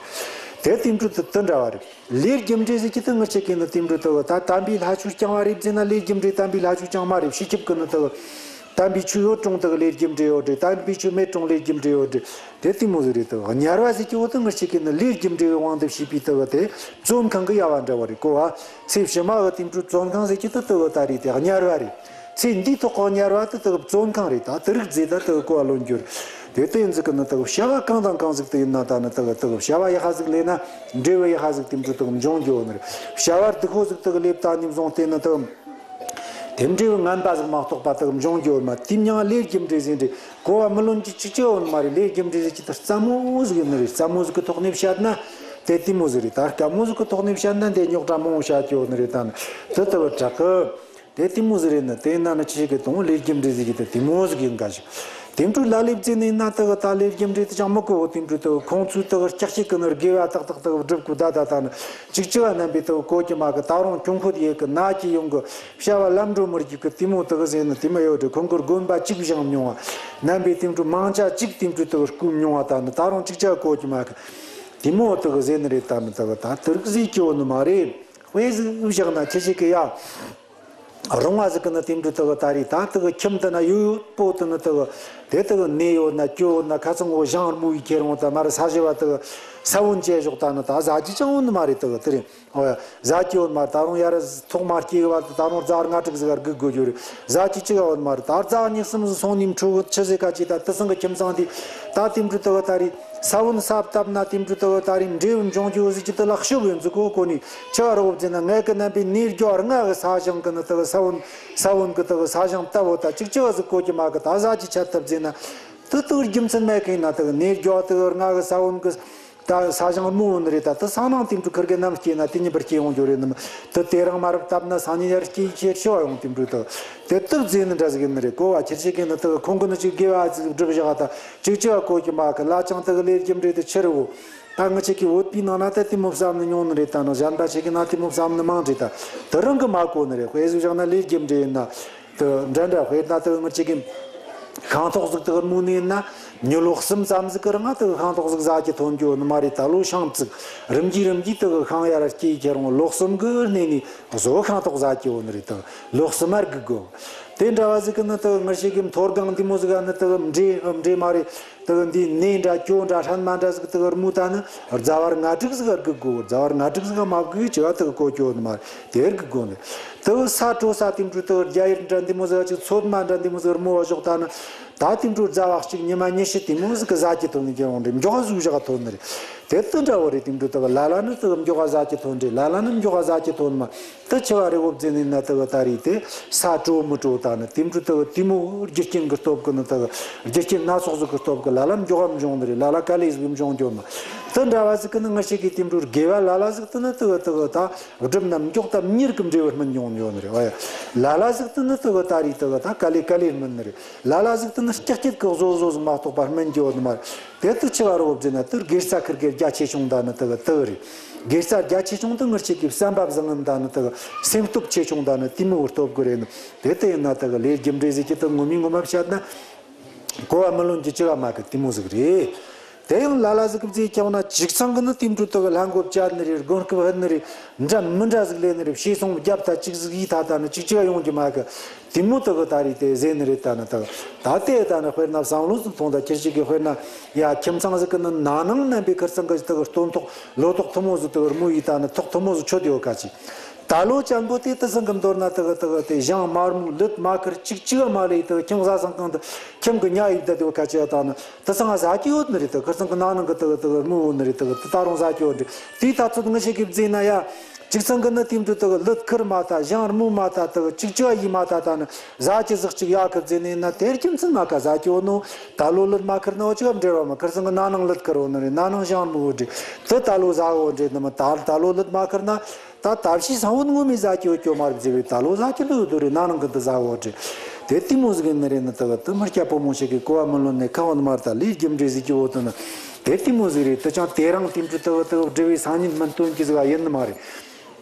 དེ་དེ་འདྲ་དུ་དུ་འདྲ་བ་རེད། ལས་རྒྱུ་འབྲས་ཟེར་གྱི་དུ་ངི་ཆེ་གི་ནི་དེ་འདྲ་དག་ད་དམ་པའི་ལྷ་ཆོས་རྐྱང་བ་རེད་ཟེར་ན་ལས་རྒྱུ་འབྲས་དམ་པའི་ལྷ་ཆོས་རྐྱང་མ་རེད། སྤྱི་ཁྱབ་གི་ནི་དག་དམ་པའི་ཆོས་ཡོད་རུང་དག་ལས་རྒྱུ་འབྲས་ཡོད་རེད། དམ་པའི་ཆོས་མེད་རུང་ལས་རྒྱུ་འབྲས་ཡོད་རེད། དེ་དེ་མོ་ཟིག་རེད། དག་དམྱལ་བ་ཟེར་གྱི་བོ་དུ་ངི་ཆེ་གི་ནི་ལས་རྒྱུ་འབྲས་གི་དབང་དུ་བྱས་པའི་དག་དེ་བཙོན་ཁང་གི་ཡ་བ་འདྲ་བ་རེད་གོ་བ། ཚེ་ཕྱི་མ་གི་དེ་འདྲ་བཙོན་ཁང་ཟེར་གྱི་དུ་དག་ད་རེད། དེ་དམྱལ་བ་རེད། ཚེ་འདིའི་ཐོག་གི་དམྱལ་བ་དེ་དག་བཙོན་ཁང་རེད། ད་དེ་རིགས་རྫས་ད་དག་གོ་བ་ལོན་རྒྱུ་རེད། དེ་ལྟ་ཡིན་ཟིག་གི་ནི་དག་བྱ་བ་གང་དང་གང་ཟིག་དེ་ཡིན་ན་ད་ནི་དག་དག་བྱ་བ་ཡག་ཧ་ཟིག་ལས་ན་འབྲས་བུ་ཡག་ཧ་ཟིག་དེ་འདྲ་དག་འབྱུང་རྒྱུ་ཡོད་ནི་རེད། བྱ་བ་སྡུག་པོ་ཟིག་དག་ལས་ད་ནི་བཟུང་སྟེ་ནི་དག་དེ་འབྲས་བུ་ངན་པ་ཟིག་མ་གཏོགས་པ་དག་འབྱུང་རྒྱུ་ཡོད་མ། དེ་མྱང་ལས་རྒྱུ་འབྲས་ཟེར་འདྲ་གོ་བ་མི་ལོན་གྱི་ཅི་ཅི་ཡོད་ནི་མ་རེད། ལས་རྒྱུ་འབྲས་ཟེར་གྱི་དག་རྩ་མོ་ཟིག་ཡོད་ནི་རེད། རྩ་མོ་ཟིག་གི་ཐོག་ནས་བཤད་ན་དེ་དེ་མོ་ཟིག་རེད། ད་དཀའ་མོ་ཟིག་གི་ཐོག་ནས་བཤད་ན་འདི་རྙོག་དྲ་མང་བོ་བཤད་ཀྱི་ཡོད་ནི་རེད། ད་ནི་དེ་ལྟ་བུ་དྲག་གི་དེ་དེ་མོ་ཟིག་རེད་ནི། དེ་ན་ནི་ཆི་ཞིག་གི་དང་ལས་རྒྱུ་འབྲས་ཟིག་གི་དེ་དེ་མོ་ཟིག་ཡིན་ག་ཞིག་དེ་འཕྲོ་ལ་ལས་བརྩིས་ནས་ན་དག་ད་ལས་རྒྱུ་འབྲས་དེ་ཅང་མི་གོ་བོ། དེ་འཕྲོ་དག་ཁོང་ཚོའི་དག་ལྕགས་ཤིག་གི་ནི་དགེ་བ་ཏག་ཏག་དག་སྒྲུབ་གོ་ད་ད་ད་ནི་ཅིག་ཅི་བ་རྣམ་པའི་དག་གོ་གི་མ་གི་ད་རུང་གྱོང་ཁོད་ཡེ་གི་ན་གི་ཡོང་གི་བྱ་བ་ལམ་འགྲོ་མི་རྒྱུག་གི་དེ་མོ་དག་ཟེར་ནི་དེ་མོ་ཡོད་རེད། ཁོང་གི་དགོན་པ་གཅིག་བཞེངས་མྱོང་བ་རྣམ་པའི་དེ་འཕྲོ་མང་ཆ་གཅིག་དེ་འཕྲོ་དག་བསྐོས་མྱོང་བ་ད་ནི་ད་རུང་ཅིག་ཅི་གོ་གི་མ་གི་དེ་མོ་དག་ཟེར་ནི་རེད། ད་ནི་དག་ད་དེ་རིགས་ཟིག་གི་བོ་ནི་མ་རེད། དཔེ་ཟིག་བཞག་ན་ཁྱེད་ཅག་གི་ཡ། རོང་བ་ཟིག་གི་ནི་དེ་འདྲ་དག་ད་རེད། ད་དག་ཁྱིམ་དུ་ན་ཡོད་ཡོད་པོ་དུ་ནི་དག་དེ་དག་ནས་ཡོད་ན་སྐྱོ་ཡོད་ན་ཁ་ཚང་བོ་ཞང་རྨོ་ཡི་ཁྱེར་འོང་ད་མར་ས་གཞི་བ་དག་ས་བོན་བཅད་ཞོག་ད་ནི་ད་ཟ་རྒྱུ་ཅང་ཡོད་ནི་མ་རེད། དག་དེ་རེད། ཨོ་ཡ། ཟ་རྒྱུ་ཡོད་མ་རེད། ད་རུང་ཡར་ཐོག་མ་སྐྱེས་བ་དེ་ད་རུང་རྫ་ལྔ་དྲུག་ཟིག་ག་སྒུག་དགོས་རྒྱུ་རེད། ཟ་རྒྱུ་གཅིག་ཡོད་མ་རེད། ད་རྫ་གཉིས་གསུམ་ཟིག་སོང་ནས་འཕྲོ་གི་ཆུ་ཟེ་ཁ་ཅིག་ད་དེ་སང་གི་ཁྱིམ་ཚང་དེ་ད་དེ་འདྲ་དག་ད་རེད། ས་བོན་ས་བཏབ་ན་དེ་འདྲ་དག་ད་རེད། འབྲས་བུ་འབྱུང་རྒྱུ་ཟིག་ཅི་དེ་ལ་ཤུགས་ཡོད་ཟིག་གོ་གོ་ནི་ཆེ་བ་རོགས་བྱས་ན་ངས་གི་རྣམ་པའི་ནས་རྒྱུ་ལྔ་གི་ས་ཞིང་གི་ནི་དག་ས་བོན་ས་བོན་གི་དག་ས་ཞིང་བཏབ་བོ་ད་ཅིག་ཅི་བ་ཟིག་གོ་གི་མ་གི་ད་ཟ་རྒྱུ་ཆ་ཐབས་བྱས་ན་དེ་དག་རྒྱུ་མཚན་མེད་གི་ན་དག་ནས་རྒྱུ་དག་ལྔ་གི་ས་བོན་གི་ད་ས་ཞིང་རྨོ་ཡོད་ནི་རེད། ད་དེ་སང་ནང་དེ་འདྲ་ཁུར་གི་ནམ་སྐྱེས་ན་དེ་ཉིན་པར་སྐྱེ་ཡོང་རྒྱུ་རེད་ནམ། དེ་དེ་རིང་མ་རབས་བཏབ་ན་སང་ཉིན་ཡར་སྐྱེ་ཡི་ཁྱེར་ཤི་བ་ཡོང་དེ་འདྲ་དག་དེ་དག་རྫས་ནི་འདྲ་ཟིག་ཡིན་ནི་རེད་གོ་བ། ཁྱེར་ཤི་གི་ནི་དག་ཁོང་གི་ནི་ཅིག་དགེ་བ་ཟིག་སྒྲུབ་བཞག་ད་ཅིག་ཅི་བ་གོ་གི་མ་གི་ལ་ཅང་དག་ལས་རྒྱུ་འབྲས་དེ་ཆི་རེད་བོ། ད་ང་ཅག་གི་བོད་པའི་ནང་ན་ད་དེ་མོ་བསམ་ནི་ཉུང་ནི་རེད། ད་ནི་གཞན་པ་ཞིག་གི་ན་དེ་མོ་བསམ་ནི་མང་རེད། ད་དེ་རང་གི་མ་གོ་ནི་རེད། དཔེ་ཟིག་བཞག་ན་ལས་རྒྱུ་འབྲས་ཡིན་ན། དུ་འདྲ་འདྲ་དཔེར་ན་དུ་ངར་ཅིག་གིས་ཁང་ཐོག་ཟིག་དུ་རྨོ་ནས་ན་མྱི་ལོ་གསུམ་ཙམ་ཟིག་གི་རིང་ང་དུ་ཁང་ཐོག་ཟིག་ཟ་རྒྱུ་ཐོན་རྒྱུ་ནི་མ་རེད། ད་ལོ་ཤང་ཙིག་རིམ་གྱིས་རིམ་གྱིས་དུ་ཁང་ཡར་སྐྱེས་ཁྱེར་འོང་། ལོ་གསུམ་གི་སྣེ་ནས་བཟོ་ཁང་ཐོག་ཟ་རྒྱུ་ནི་རེད། དུ་ལོ་གསུམ་མར་སྒུག་དགོ། དེ་འདྲ་བ་ཟིག་གི་ནི་དུ་ངར་ཅིག་གིས་མཐོ་སྒང་འདི་མོ་ཟིག་ག་ནི་དུ་འབྲས་འབྲས་མ་རེད། དེ་གི་འདི་ནས་འདྲ་སྐྱོ་འདྲ་ཧྲན་མ་འདྲ་ཟིག་དེ་གི་རྨོ་ད་ནི་རྫ་བར་ལྔ་དྲུག་ཟིག་སྒུག་དགོ། རྫ་བར་ལྔ་དྲུག་ཟིག་མ་སྒུག་ཅི་ག་དེ་གི་གོ་སྐྱོ་ནི་མ་རེད། དེ་སྒུག་དགོ་ནི། དེ་གི་ས་དྲོ་ས་དེ་འདྲ་དེ་གི་རྒྱ་ཡིར་འདྲ་འདི་མོ་ཟིག་ཅིག་ཚོད་མ་འདྲ་འདི་མོ་ཟིག་རྨོ་བ་ཞོག་ད་ནི། ད་དེ་འདྲ་རྫ་བ་གཅིག་ཉི་མ་ཉི་ཤུ་དེ་མོ་ཟིག་གི་ཟ་རྒྱུ་ཐོན་ནི་ཁྱེར་འོང་རེད། མགྱོགས་ཟིག་བཞག་ཐོན་ནི་རེད། དེ་དེ་འདྲ་བོ་རེད། དེ་འདྲ་དེ་གི་ལ་ལ་ནི་དེ་གི་མགྱོགས་ག་ཟ་རྒྱུ་ཐོན་རེད། ལ་ལ་ནི་མགྱོགས་ག་ཟ་རྒྱུ་ཐོན་མ། དེ་ཆེ་བ་རེ་བོ་བརྫིས་ནས་ན་དེ་གི་ད་རེད། དེ་ས་དྲོ་མི་དྲོ་ད་ནི་དེ་འདྲ་དེ་གི་དེ་མོ་རྒྱུ་རྐྱེན་གི་སྟོབས་གི་ནི་དེ་གི་རྒྱུ་རྐྱེན་སྣ་ཚོགས་ཟིག་གི་སྟོབས་གི་ལ་ལ་མགྱོགས་ག་འབྱུང་ནི་རེད། ལ་ལ་ག་ལེ་ཟིག་འབྱུང་རྒྱུ་མ། དེ་འདྲ་བ་ཟིག་གི་ནི་ང་ཞིག་གིས་དེ་འདྲ་དགེ་བ་ལ་ལ་ཟིག་དེ་ནི་དེ་གི་དེ་གི་ད་སྒྲུབ་ན་མགྱོགས་ད་མྱུར་གི་འབྲས་བུ་སྨིན་འབྱུང་ཡོད་ནི་རེད། ཨ་ཡ། ལ་ལ་ཟིག་དེ་ནི་དེ་གི་ད་རེད། དེ་གི་ད་ག་ལེ་ག་ལེ་སྨིན་ནི་རེད། ལ་ལ་ཟིག་དེ་ནི་ཀྱག་ཀྱག་གི་བཟོ་བཟོ་ཟིག་མ་གཏོགས་པ་སྨིན་རྒྱུ་ཡོད་ནི་མ་རེད། དེ་དུ་ཆེ་བ་རོ་བརྫིས་ན་དུ་དགེ་རྩ་ཁུར་གེ་རྒྱ་ཆེ་ཆུང་ད་ནི་དུ་དུ་རེད། དགེ་རྩ་རྒྱ་ཆེ་ཆུང་དུ་ངར་ཅིག་གི་བསམ་པ་བཟང་ངམ་ད་ནི་དུ་སེམས་སྟོབས་ཆེ་ཆུང་ད་ནི་དེ་མོ་བོ་སྟོབས་གི་རེད་ནི། དེ་དུ་ཡིན་ན་དུ་ལས་རྒྱུ་འབྲས་ཟིག་གི་དུ་ངོ་མའི་ངོ་མ་བཤད་ན་གོ་བ་མི་ལོན་གྱི་ཅི་བ་མ་གི་དེ་མོ་ཟིག་རེད། དེ་ཡང་ལ་ལ་ཟིག་གི་བརྫིས་ཀྱང་ན་ཅིག་ཚང་གི་ནི་དེ་འདྲ་དུ་ལྷ་མགོ་བཅད་ནི་རེད། དགོན་སྐུ་ཕུད་ནི་རེད། འདྲ་མི་འདྲ་ཟིག་ལས་ནི་རེད། ཤེས་སོང་རྒྱབ་ད་ཅིག་ཟིག་ཡིད་ད་ད་ནི་ཅིག་ཅི་བ་ཡོང་རྒྱུ་མ་གི། དེ་མོ་དག་གི་ད་རེས་དེ་ཟེར་ནི་རེད། ད་ནི་དག་ད་ལྟའི་ད་ནི་དཔེར་ན་བསམ་བློ་ཟིག་ཐོངས་ད། ཁྱེད་ཅག་གི་དཔེར་ན་ཡ་ཁྱིམ་ཚང་ཟིག་གི་ནི་ན་ནིང་ནན་པའི་ཁིར་ཚང་གི་དག་སྟོན་ཐོག་ལོ་ཏོག་ཐུ་མོ་ཟིག་དག་རྨོ་ཡི་ད་ནི་ཐོག་ཐུ་མོ་ཟིག་ཆོད་ཡོད་ཁ་ཅིག་ད་ལོ་ཅན་པོ་དེ་དུ་སང་གི་མདོར་ན་དག་དག་དེ་ཞང་མ་རྨོ་ལུད་མ་ཁུར་ཅིག་ཅི་བ་མ་ལས་དག་ཁྱིམ་བཟའ་ཚང་གང་དུ་ཁྱིམ་གི་ཉ་ཡིབ་ད་དེ་བ་ཁ་ཅིག་ད་ནི་དུ་སང་ང་ཟ་གི་ཡོད་ནི་རེད། དག་ཁིར་ཚང་གི་ན་ནིང་གི་དག་དག་རྨོ་ཡོད་ནི་རེད། དག་དུ་ད་རུང་ཟ་གི་ཡོད་རེད། དེ་ད་ཚོད་ང་ཞིག་གི་བརྫིས་ན་ཡ། གཅིག་ཚང་གི་ནི་དེ་འདྲ་དག་ལུད་ཁུར་མ་ད། ཞང་རྨོ་མ་ད། དག་གཅིག་ཅི་བ་ཡིན་མ་ད། ད་ནི་ཟ་གི་ཟིག་གཅིག་ཡག་གི་བརྫིས་ནས་ན་དེར་ཁྱིམ་ཚང་ང་ག་ཟ་གི་འོ་ནོ། ད་ལོ་ལུད་མ་ཁུར་ནོ་ཅི་བ་འབྲེལ་བ་མ། ཁིར་ཚང་གི་ན་ནིང་ལུད་ཁུར་འོ་ནི་རེད། ན་ནིང་ཞང་རྨོ་འོ་འདྲེ་དུ་ད་ལོ་ཟ་འོ་འདྲེ་ནི་མ། ད་ད་ལོ་ལུད་མ་ཁུར་ན་ད་ད་བྱི་ས་བོན་ངོ་མི་ཟ་གི་འོ་ཅོ་མ་རེད་བརྫིས་བས། ད་ལོ་ཟ་གི་ལུད་དུ་རེད། ན་ནིང་གི་དུ་ཟ་འོ་འདྲེ་དེ་དེ་མོ་ཟིག་ཡིན་ནི་རེད། ནི་དག་དུ་མི་སྐྱ་ཕོ་མོ་ཞིག་གི་གོ་བ་མི་ལོན་ནས་ཁ་འོ་ནི་མ་རེད། ད་ལས་རྒྱུ་འབྲས་ཟིག་གི་འོ་དུ་ནི་དེ་དེ་མོ་ཟིག་རེད། དུ་ཅང་དེ་རང་དེ་འདྲ་དག་དག་འབྲེལ་བའི་སང་ཉིན་སྨིན་དོན་གྱི་ཟིག་ཡིན་ནི་མ་རེད།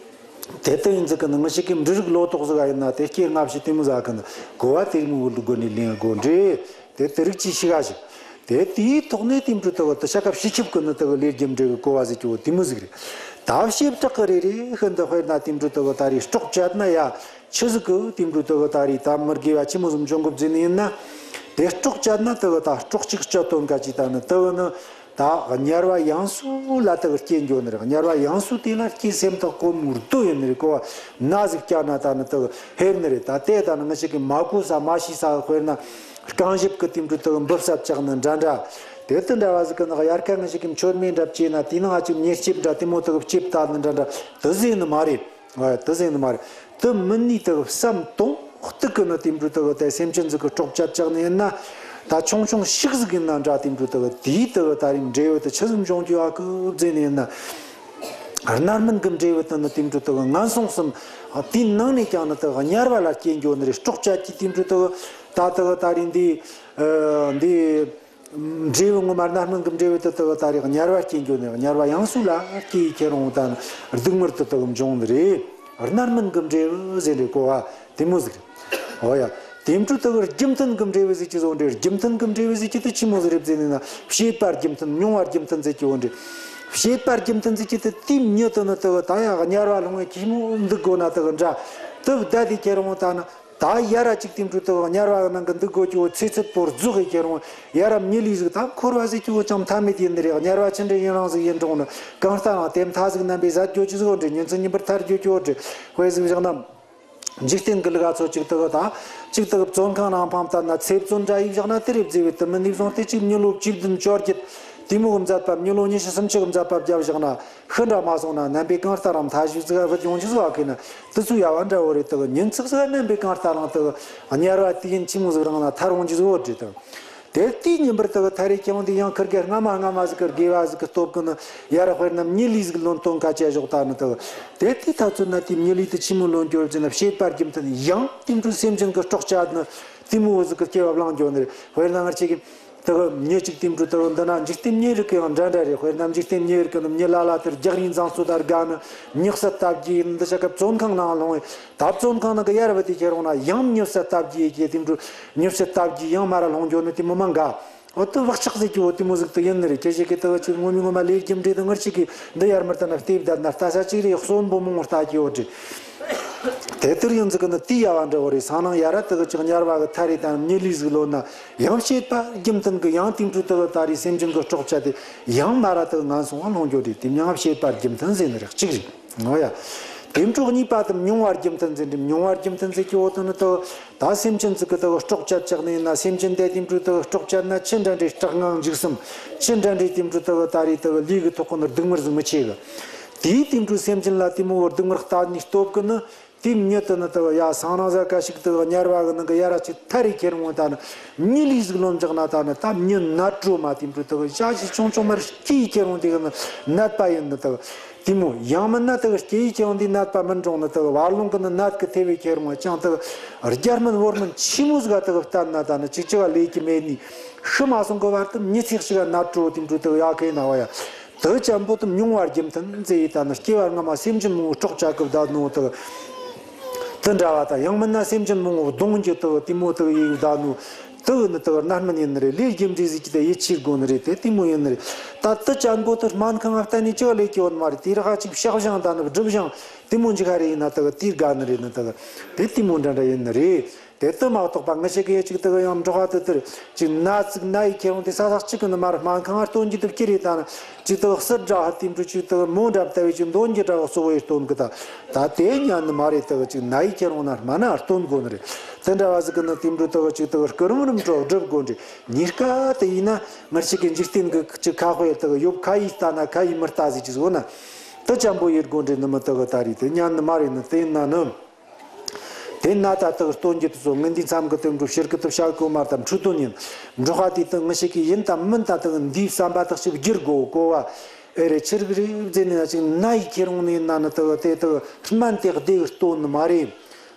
དེ་ལྟ་ཡིན་ཟིག་གི་ནི་ང་ཞིག་གི་འབྲུ་རིགས་ལོ་ཏོག་ཟིག་ག་ཡིན་ན་དེ་སྐྱེ་སྔ་ཕྱི་དེ་མོ་ཟ་གི་ནི་གོ་བ་དེ་མོ་བོ་ལ་སྒོ་ནས་ལེན་དགོ་འདྲེ། དེ་དེ་རིགས་ཀྱི་ཤི་ག་ཞིག་དེ་དེའི་ཐོག་ནས་དེ་འབྲུ་ཏོག་དེ་ཤ་ཁ་ཕྱི་ཁྱབ་གི་ནི་དག་ལས་རྒྱུ་འབྲས་གི་གོ་བ་ཟིག་གི་བོ་དེ་མོ་ཟིག་རེད། ད་བྱེ་བྲག་གི་རེ་རེ་ཤིན་ཏུ་དཔེར་ན་དེ་འབྲུ་ཏོག་ད་རེས་སྲོག་བཅད་ན་ཡ་ཆི་ཟིག་གི་དེ་འབྲུ་ཏོག་ད་རེས་ད་མི་དགེ་བ་ཆི་མོ་ཟིག་འབྱུང་གི་བརྫིས་ནི་ཡིན་ན། དེ་སྲོག་བཅད་ན་དག་ད་སྲོག་གཅིག་གཅོད་དོན་ག་ཅི་ད་ནི་དག་ནི། ད་དམྱལ་བ་ཡང་སུ་ལ་དག་སྐྱེ་འགྱོ་ནི་རེད། དམྱལ་བ་ཡང་སུ་དེ་ལ་སྐྱེ་སེམས་ཐག་གོ་མུར་དུ་ཡིན་ནི་རེད། གོ་བ་ན་ཟིག་བསྐྱལ་ན་ད་ནི་དག་ཧེར་ནི་རེད། ད་དེ་ད་ནི་ང་ཞིག་གི་མ་གོ་ས་མ་ཤེས་ས་དཔེར་ན་རྐང་ཞིབ་གི་དེ་འདྲ་དག་འབུབ་ས་བཅག་ནི་འདྲ་འདྲ། དེ་དུ་འདྲ་བ་ཟིག་གི་ནག་དབྱར་ཁ་ང་ཞིག་གི་མཆོད་མེ་འདྲ་བཅས་ན་དེ་ནང་ང་ཅིག་ཉེར་སྐྱིབས་འདྲ་དེ་མོ་དག་སྐྱིབས་ད་ནི་འདྲ་འདྲ་དུ་ཟིན་ནི་མ་རེད། ཨ། དེ་ཟེར་ནི་མ་རེད། དེ་མིན་ནི་དེ་བསམ་དོན་གཏིང་གི་ནི་དེ་འདྲ་དེ་དེ་སེམས་ཅན་ཟིག་གི་སྲོག་བཅད་བཅག་ནི་ཡིན་ན། ད་ཆུང་ཆུང་ཞིག་ཟིག་ཡིན་ན་འདྲ་དེ་འདྲ་དེ་དེའི་དེ་ད་རིང་འབྲས་བུ་དེ་ཆི་ཟིག་འབྱུང་རྒྱུ་ཨ་ཁུ་ཟེར་ནི་ཡིན་ན། རྣམ་སྨིན་གི་འབྲས་བུ་དེ་ནི་དེ་འདྲ་དེ་ངན་སོང་གསུམ། དེའི་ནང་ནས་ཀྱང་ནི་དེ་དམྱལ་བ་ལ་སྐྱེ་འགྱོ་ནི་རེད། སྲོག་བཅད་ཀྱི་དེ་འདྲ་དེ་ད་དེ་ད་རིང་འདི་འདི། འབྲས་བུ་ངོ་མ་རྣམ་སྨིན་གྱི་འབྲས་བུ་དེ་དག་ད་རེས་དམྱལ་བར་སྐྱེ་འགྱོ་ནས་དམྱལ་བ་ཡང་སུ་ལ་སྐྱེ་ཡི་ཁྱེར་འོང་དང་སྡུག་བསྔལ་དེ་དག་འབྱུང་ནི་རེད། རྣམ་སྨིན་གྱི་འབྲས་བུ་ཟེར་ལས་གོ་བ་དེ་མོ་ཟིག་རེད། འོ་ཡ། དེ་འཕྲོ་དེ་གར་རྒྱུ་མཐུན་གྱི་འབྲས་བུ་ཟེར་གྱི་བཟོ་འདྲེ། རྒྱུ་མཐུན་གྱི་འབྲས་བུ་ཟེར་གྱི་དེ་ཆི་མོ་ཟིག་རེད་ཟེར་ནས་ན། བྱེད་པ་རྒྱུ་མཐུན། མྱོང་བ་རྒྱུ་མཐུན་ཟེར་གྱི་བོ་འདྲེ། བྱེད་པ་རྒྱུ་མཐུན་ཟེར་གྱི་དེ་དེའི་མྱི་དེ་ནི་དེ་ག་ད་ཡ་དམྱལ་བ་ལྷུང་བའི་ཁྱི་མོ་འདུག་དགོ་ན་དེ་ག་འདྲ། དུ་བསྡད་དེ་ཁྱེར་འོང་ད་ནི། ད་ཡ་ར་གཅིག་དེ་འཕྲོ་དུ་དམྱལ་བ་གི་ནང་གི་འདུག་དགོས་ཀྱི་འོ་ཚེ་ཚད་པོར་རྫོགས་གི་ཁྱེར་འོང་། ཡ་ར་མྱི་ལུས་ཟིག་ད་འཁོར་བ་ཟིག་གི་འོ་ཅང་མཐའ་མེད་ཡིན་ནི་རེད། དམྱལ་བ་ཆི་འདྲ་ཡིན་རང་ཟིག་ཡིན་རུང་ནི། གང་ལྟར་རང་དེ་མཐའ་ཟིག་རྣམ་པའི་ཟད་རྒྱུ་ཅི་ཟིག་འོ་འདྲ། ཉིན་མཚན་ཉིན་པར་ཐར་རྒྱུ་ཅི་འོ་འདྲ། དཔེ་ཟིག་བཞག་ན། འཇིག་རྟེན་གི་ལུགས་ཚོ་གཅིག་དུ་གི་ད། གཅིག་དུ་གི་བཙོན་ཁང་ནང་ཕམ་ལྟར་ན་ཚེ་བཙོན་འདྲ་ཡིག་བཞག་ན་དེ་རེད་བརྫི་བའི་དུ་མི་ནུས་བཟུང་སྟེ་གཅིག་མྱི་ལོ་བཅུ་བདུན་བཅོ་བརྒྱད། དེ་མོ་གི་མཛད་པ་མྱི་ལོ་ཉི་ཤུ་སུམ་ཅུ་གི་མཛད་པ་བརྒྱབ་བཞག་ན། ཤི་འདྲ་མ་སོང་ན་རྣམ་པའི་གང་ལྟར་རམ་མཐའ་བཞི་ཟིག་བུད་ཡོང་རྒྱུ་ཟིག་བ་ཁེ་ན། དུ་ཚོ་ཡ་བ་འདྲ་བོ་རེད། དུ་ཉིན་ཚག་ཟིག་རྣམ་པའི་གང་ལྟར་རང་དུ་དམྱལ་བ་དུས་ཡུན་ཆི་མོ་ཟིག་རིང་ན་ཐར་འོང་རྒྱུ་ཟིག་བོ་རེད་དུ། དེ་དུས་ཉིན་པར་དུ་ཐར་རེ་ཀྱང་དེ་ཡང་ཁིར་གེ་སྔ་མ་སྔ་མ་ཟིག་གི་དགེ་བ་ཟིག་གི་སྟོབས་ཀུན་ནི་ཡ་ར་དཔེར་ན་མྱི་ལུས་ཟིག་ལོན་སྟོན་ཁ་ཆེ་ཞོག་ད་ནི་དུ། དེ་དུས་ཐག་ཚོད་ན་དེ་མྱི་ལུས་དུ་ཆི་མོ་ལོན་རྒྱུ་རེད་ཟེར་ན། བྱེད་པ་རྒྱུ་མཐུན་ཡང་དེ་འཕྲོ་སེམས་ཅན་གི་སྲོག་བཅད་ནི་དེ་མོ་བོ་ཟིག་གི་སྐྱེ་བ་བླང་རྒྱུ་ནི་རེད། དཔེར་ན་ངར་ཆེ་གི་དེ་གི་མྱི་གཅིག་དེ་འཕྲོ་དེ་གི་འདི་ན་འཇིག་རྟེན་མྱི་རིགས་ཀྱི་ཡང་འདྲ་འདྲ་རེད། དཔེར་ན་འཇིག་རྟེན་མྱི་རིགས་ཀྱི་ནི་མྱི་ལ་ལ་དེར་རྒྱག་རིན་བཟང་སོ་དར་དགའ་ནི་མྱི་གསོད་ལྟ་བགྱིས་ཡིན། འདི་ཆ་ག་བཙོན་ཁང་ནང་ལྷུང་བས། ད་བཙོན་ཁང་ནང་གི་ཡར་བུད་དེ་ཁྱེར་འོང་ན་ཡང་མྱི་གསོད་ལྟ་བགྱིས་ཡེ་ཀྱི་དེ་འཕྲོ་མྱི་གསོད་ལྟ་བགྱིས་ཡང་མ་ར་ལྷུང་འགྱོ་ནི་དེ་མོ་མང་ག། འོ་དེ་བག་ཆགས་ཟེར་གྱི་འོ་དེ་མོ་ཟིག་དེ་ཡིན་ནི་རེད། ཁྱེད་ཅག་གི་དེ་གི་ཅིག་ངོ་མི་ངོ་མ་ལས་རྒྱུ་འབྲས་དེ་ངར་ཅིག་གི་འདི་ཡར་མར་ལྟ་ན་ལྟས་བསྡད་ན་ལྟ་ས་ཅིག་རེད། གསོན་པོ་མང་བོ་ལྟ་གྱི་འོ་དེ། དེ་ལྟར་ཡིན་ཟིག་གི་ནི་དེ་ཡ་བ་འདྲ་བོ་རེད། སང་ནང་ཡ་ར་དེ་གི་ཅིག་དམྱལ་བ་གི་ཐར་རེ་དང་མྱི་ལུས་ཟིག་ལོན་ན། ཡང་བྱེད་པ་རྒྱུ་མཐུན་གྱི་ཡང་དེང་དུས་དག་ད་རེས་སེམས་ཅན་གྱི་སྲོག་བཅད་དེ་ཡང་མ་ར་དག་ངན་སོང་བ་ལྷུང་རྒྱུ་རེད། དེ་མྱང་བྱེད་པ་རྒྱུ་མཐུན་ཟེར་ནི་རེད། གཅིག་རེད། ངོ་ཡ། དེ་འཕྲོ་གཉིས་པ་དེ་མྱོང་བ་རྒྱུ་མཐུན་ཟེར་ནི། མྱོང་བ་རྒྱུ་མཐུན་ཟེར་གྱི་འོ་དེ་ནི་དག་ད་སེམས་ཅན་ཚོ་གི་དག་སྲོག་བཅད་ཆགས་ནི་ཡིན་ན། སེམས་ཅན་དེ་དེ་འཕྲོ་དག་སྲོག་བཅད་ན་ཅི་འདྲ་འདྲའི་སྐྲག་དངངས་འཇིགས་སེམས། ཅི་འདྲ་འདྲའི་དེ་འཕྲོ་དག་ད་རེས་དག་ལུས་ཀྱི་ཐོག་ནས་སྡུག་བསྔལ་ཟིག་མི་ཆེ་གི། དེའི་དེ་འཕྲོ་སེམས་ཅན་ལ་དེ་མོ་བོ་སྡུག་བསྔལ་ལྟ་ནི་སྟོབས་ཀྱི་ནི། དེ་མྱི་དེ་ནི་དག་ཡ་སང་རང་ཟ་ཀ་ཞིག་དག་དམྱལ་བ་གི་ནང་གི་ཡ་ར་ཅིག་ཐར་རེ་ཁྱེར་འོང་ད་ནི་མྱི་ལུས་ཟིག་ལོན་འཇག་ན་ད་ནི་ད་མྱི་ནད་གྲོ་མ་དེ་འཕྲོ་དག་ཞག་ཅིག་ཆུང་ཆུང་མར་སྐྱེས་ཁྱེར་འོང་དེ་གི་ནི་ནད་པ་ཡིན་ནི་དག་དེ་མོ། ཡང་མིན་ན་དག་སྐྱེས་ཁྱེར་འོང་དེ་ནད་པ་མིན་རུང་ནི་དག་བར་ལོང་གི་ནི་ནད་ཀྱི་ཐེ་བའི་ཁྱེར་འོང་ཅང་དག་རྒྱ་སྨིན་བོར་སྨིན་ཆི་མོ་ཟིག་ག་དག་བསྟན་ན་ད་ནི་ཅིག་ཅི་ག་ལས་ཀྱི་མེད་ནི། ཤི་མ་སོང་གི་བར་དུ་མྱི་ཚེ་ཞིག་ག་ནད་གྲོ་དེ་འཕྲོ་དག་ཡ་ཁེ་ན་བ་ཡ། དེ་ཅན་པོ་དེ་མྱོང་བ་རྒྱུ་མཐུན་ཟེར་ཡི་ད་ནི་སྐྱེ་བ་སྔ་མ་སེམས་ཅན་མང་བོ་སྲོག་བཅད་གི་བསྡད་ནོ་དེ། དེ་འདྲ་བ་དང་། ཡང་མིན་ན་སེམས་ཅན་མང་བོ་གདུང་རྒྱུ་དེ་དེ་མོ་དེ་ཡི་བསྡད་ནོ་དེ་ནི་དེ་རྣམ་སྨིན་ཡིན་ནི་རེད། ལས་རྒྱུ་འབྲས་ཟིག་གི་དེ་ཡིད་ཆེས་དགོས་ནི་རེད། དེ་དེ་མོ་ཡིན་ནི་རེད། ད་དེ་ཅན་པོ་དེ་སྨན་ཁང་ང་བལྟས་ནས་ཅི་བ་ལས་སྐྱེ་བ་ནི་མ་རེད། དེ་ར་ཁ་ཅིག་ཕྱག་བཞེངས་ད་ནི་སྒྲུབ་བཞེངས་དེ་མོ་འཇིག་ཧ་རེ་ཡིན་ན་དེ་དེ་དགའ་ནི་རེད་ནི་དེ་དེ་དེ་མོ་འདྲ་འདྲ་ཡིན་ནི་རེད། དེ་ལྟ་མ་གཏོགས་པ་ངི་ཞིག་གིས་ཅིག་དག་ཡང་འབྲོག་པ་དེ་དེར་ཅིག་ན་ཟིག་ན་ཡི་ཁྱེར་འོང་དེ་ས་ས་གཅིག་གི་ནི་མར་སྨན་ཁང་ང་སྟོན་རྒྱུ་དེ་ཁྱེར་རེ་ད་ནི་ཅིག་དག་སི་དྲ་ཧ་དེ་འདྲ་ཅིག་དག་མོ་འདྲ་བལྟ་བའི་ཅིག་འདོན་རྒྱུ་འདྲ་བ་གཙོ་བོ་ཡི་སྟོན་གི་ད། ད་དེ་ཉན་ནི་མ་རེད། དག་ཅིག་ན་ཡི་ཁྱེར་འོང་ན་སྨན་ན་སྟོན་དགོས་ནི་རེད། དེ་འདྲ་བ་ཟིག་གི་ནི་དེ་འདྲ་དག་ཅིག་དག་སྐུ་རིམ་རིམ་གྲོ་སྒྲུབ་དགོས་འདྲི། ཉིས་ཀ་དེ་ཡིན་ན་ངར་ཞིག་གི་འཇིག་རྟེན་གི་ཅིག་ཁ་དཔེ་དག་ཡོབ་ཁ་ཡི་ལྟ་ན་ཁ་ཡི་མི་ལྟ་ཟིག་ཅིག་ཟོ་ན། དེ་ཅན་པོ་ཡི་དགོས་འདྲི་ནི་མི་དག་ད་རེད། དེ་ཉན་ནི་མ་རེད། ནི་དེ་ཡིན་ན་ནི། དེ་ན་ད་དག་སྟོན་རྒྱུ་དེ་ཚོ་ངན་འདི་མཚམས་ཀྱི་དེ་འགྲུབ་ཕྱིར་གི་དུ་བྱ་གོ་མ་དང་འཕྲུལ་དོན་ཡིན། འབྲོག་པ་དེ་དག་ངི་ཞིག་གི་ཡིན་དང་མིན་ད་དག་འདིའི་བསམ་པ་དག་ཞིག་བསྒྱུར་དགོ་གོ་བ། ཨེ་རེད། ཕྱིར་གི་རེད་ཟེར་ནས་ཅིག་ན་ཡི་ཁྱེར་འོང་ནས་ན་ནི་དག་དེ་དག་སྨན་དེ་བདེ་གི་སྟོན་ནི་མ་རེད།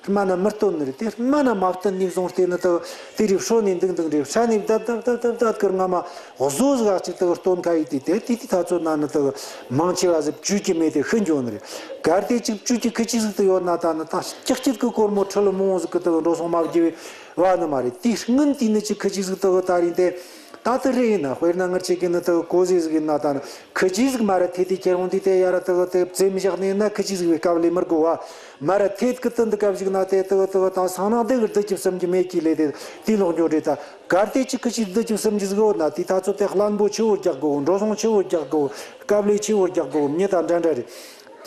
སྨན་ན་མི་སྟོན་ནི་རེད། དེ་སྨན་ན་མ་བསྟན་ནས་བཟུང་སྟེ་ནི་དག་དེ་རིགས་ཧྲོ་ནས་འདུག་འདུག་རེད། ཧྲ་ནས་བདག་བདག་བདག་བདག་བདག་གི་རྔ་མ། བཟོ་ཟིག་ཅིག་དག་སྟོན་ཁ་ཡིག་དེ་དེ་དེ་དེ་ཐ་ཚོད་ན་ནི་དག་མང་ཆེ་བ་ཟིག་བཅུད་ཀྱི་མེད་དེ་ཤི་འགྱོ་ནི་རེད། གལ་ཏེ་ཅིག་བཅུད་ཀྱི་ཁི་ཅིག་ཟིག་དུ་ཡོད་ན་ད་ནི་ད་ཀྱག་ཀྱིད་ཀྱི་སྒོར་མོ་ཁྲི་ལོ་མང་བོ་ཟིག་གི་དག་འགྲོ་སོང་མ་བགྱི་བའི་བ་ནི་མ་རེད། དེ་སྔོན་དེ་ནི་ཅིག་ཁི་ཅིག་ཟིག་དག་ད་རིང་དེ་ད་དེ་རེད། ཡིན་ན་དཔེར་ན་ངར་ཅིག་གི་ནི་དག་གོ་ཟེ་ཟིག་ཡིན་ན་ད་ནི་ཁི་ཅིག་ཟིག་མ་ར་ཐེ་དེ་ཁྱེར་འོང་དེ་དེ་ཡ་ར་དག་དེ་བཙེམ་བཞག་ནི་ཡིན་ན་ཁི་ཅིག་ཟིག་བའི་སྐབས་ལས་མི་དགོ་བ། མ་ར་ཐེད་ཀི་ཏི་འདི་སྐབས་ཤིག་ན་དེ་དག་དག་ད་སང་ནང་དེ་གི་བདུད་ཀྱི་བསམ་གྱི་མེད་ཀྱི་ལས་དེ་དེ་ལོག་འགྱོ་རེད། ད་གལ་ཏེ་ཅིག་གི་ཅིག་བདུད་ཀྱི་བསམ་གྱི་ཟིག་ཡོད་ན་དེ་ད་ཚོད་དེ་གླང་པོ་ཆེ་བོ་རྒྱག་དགོ། འགྲོ་སོང་ཆེ་བོ་རྒྱག་དགོ། སྐབས་ལས་ཆེ་བོ་རྒྱག་དགོ། མྱི་དང་འདྲ་འདྲ་རེད།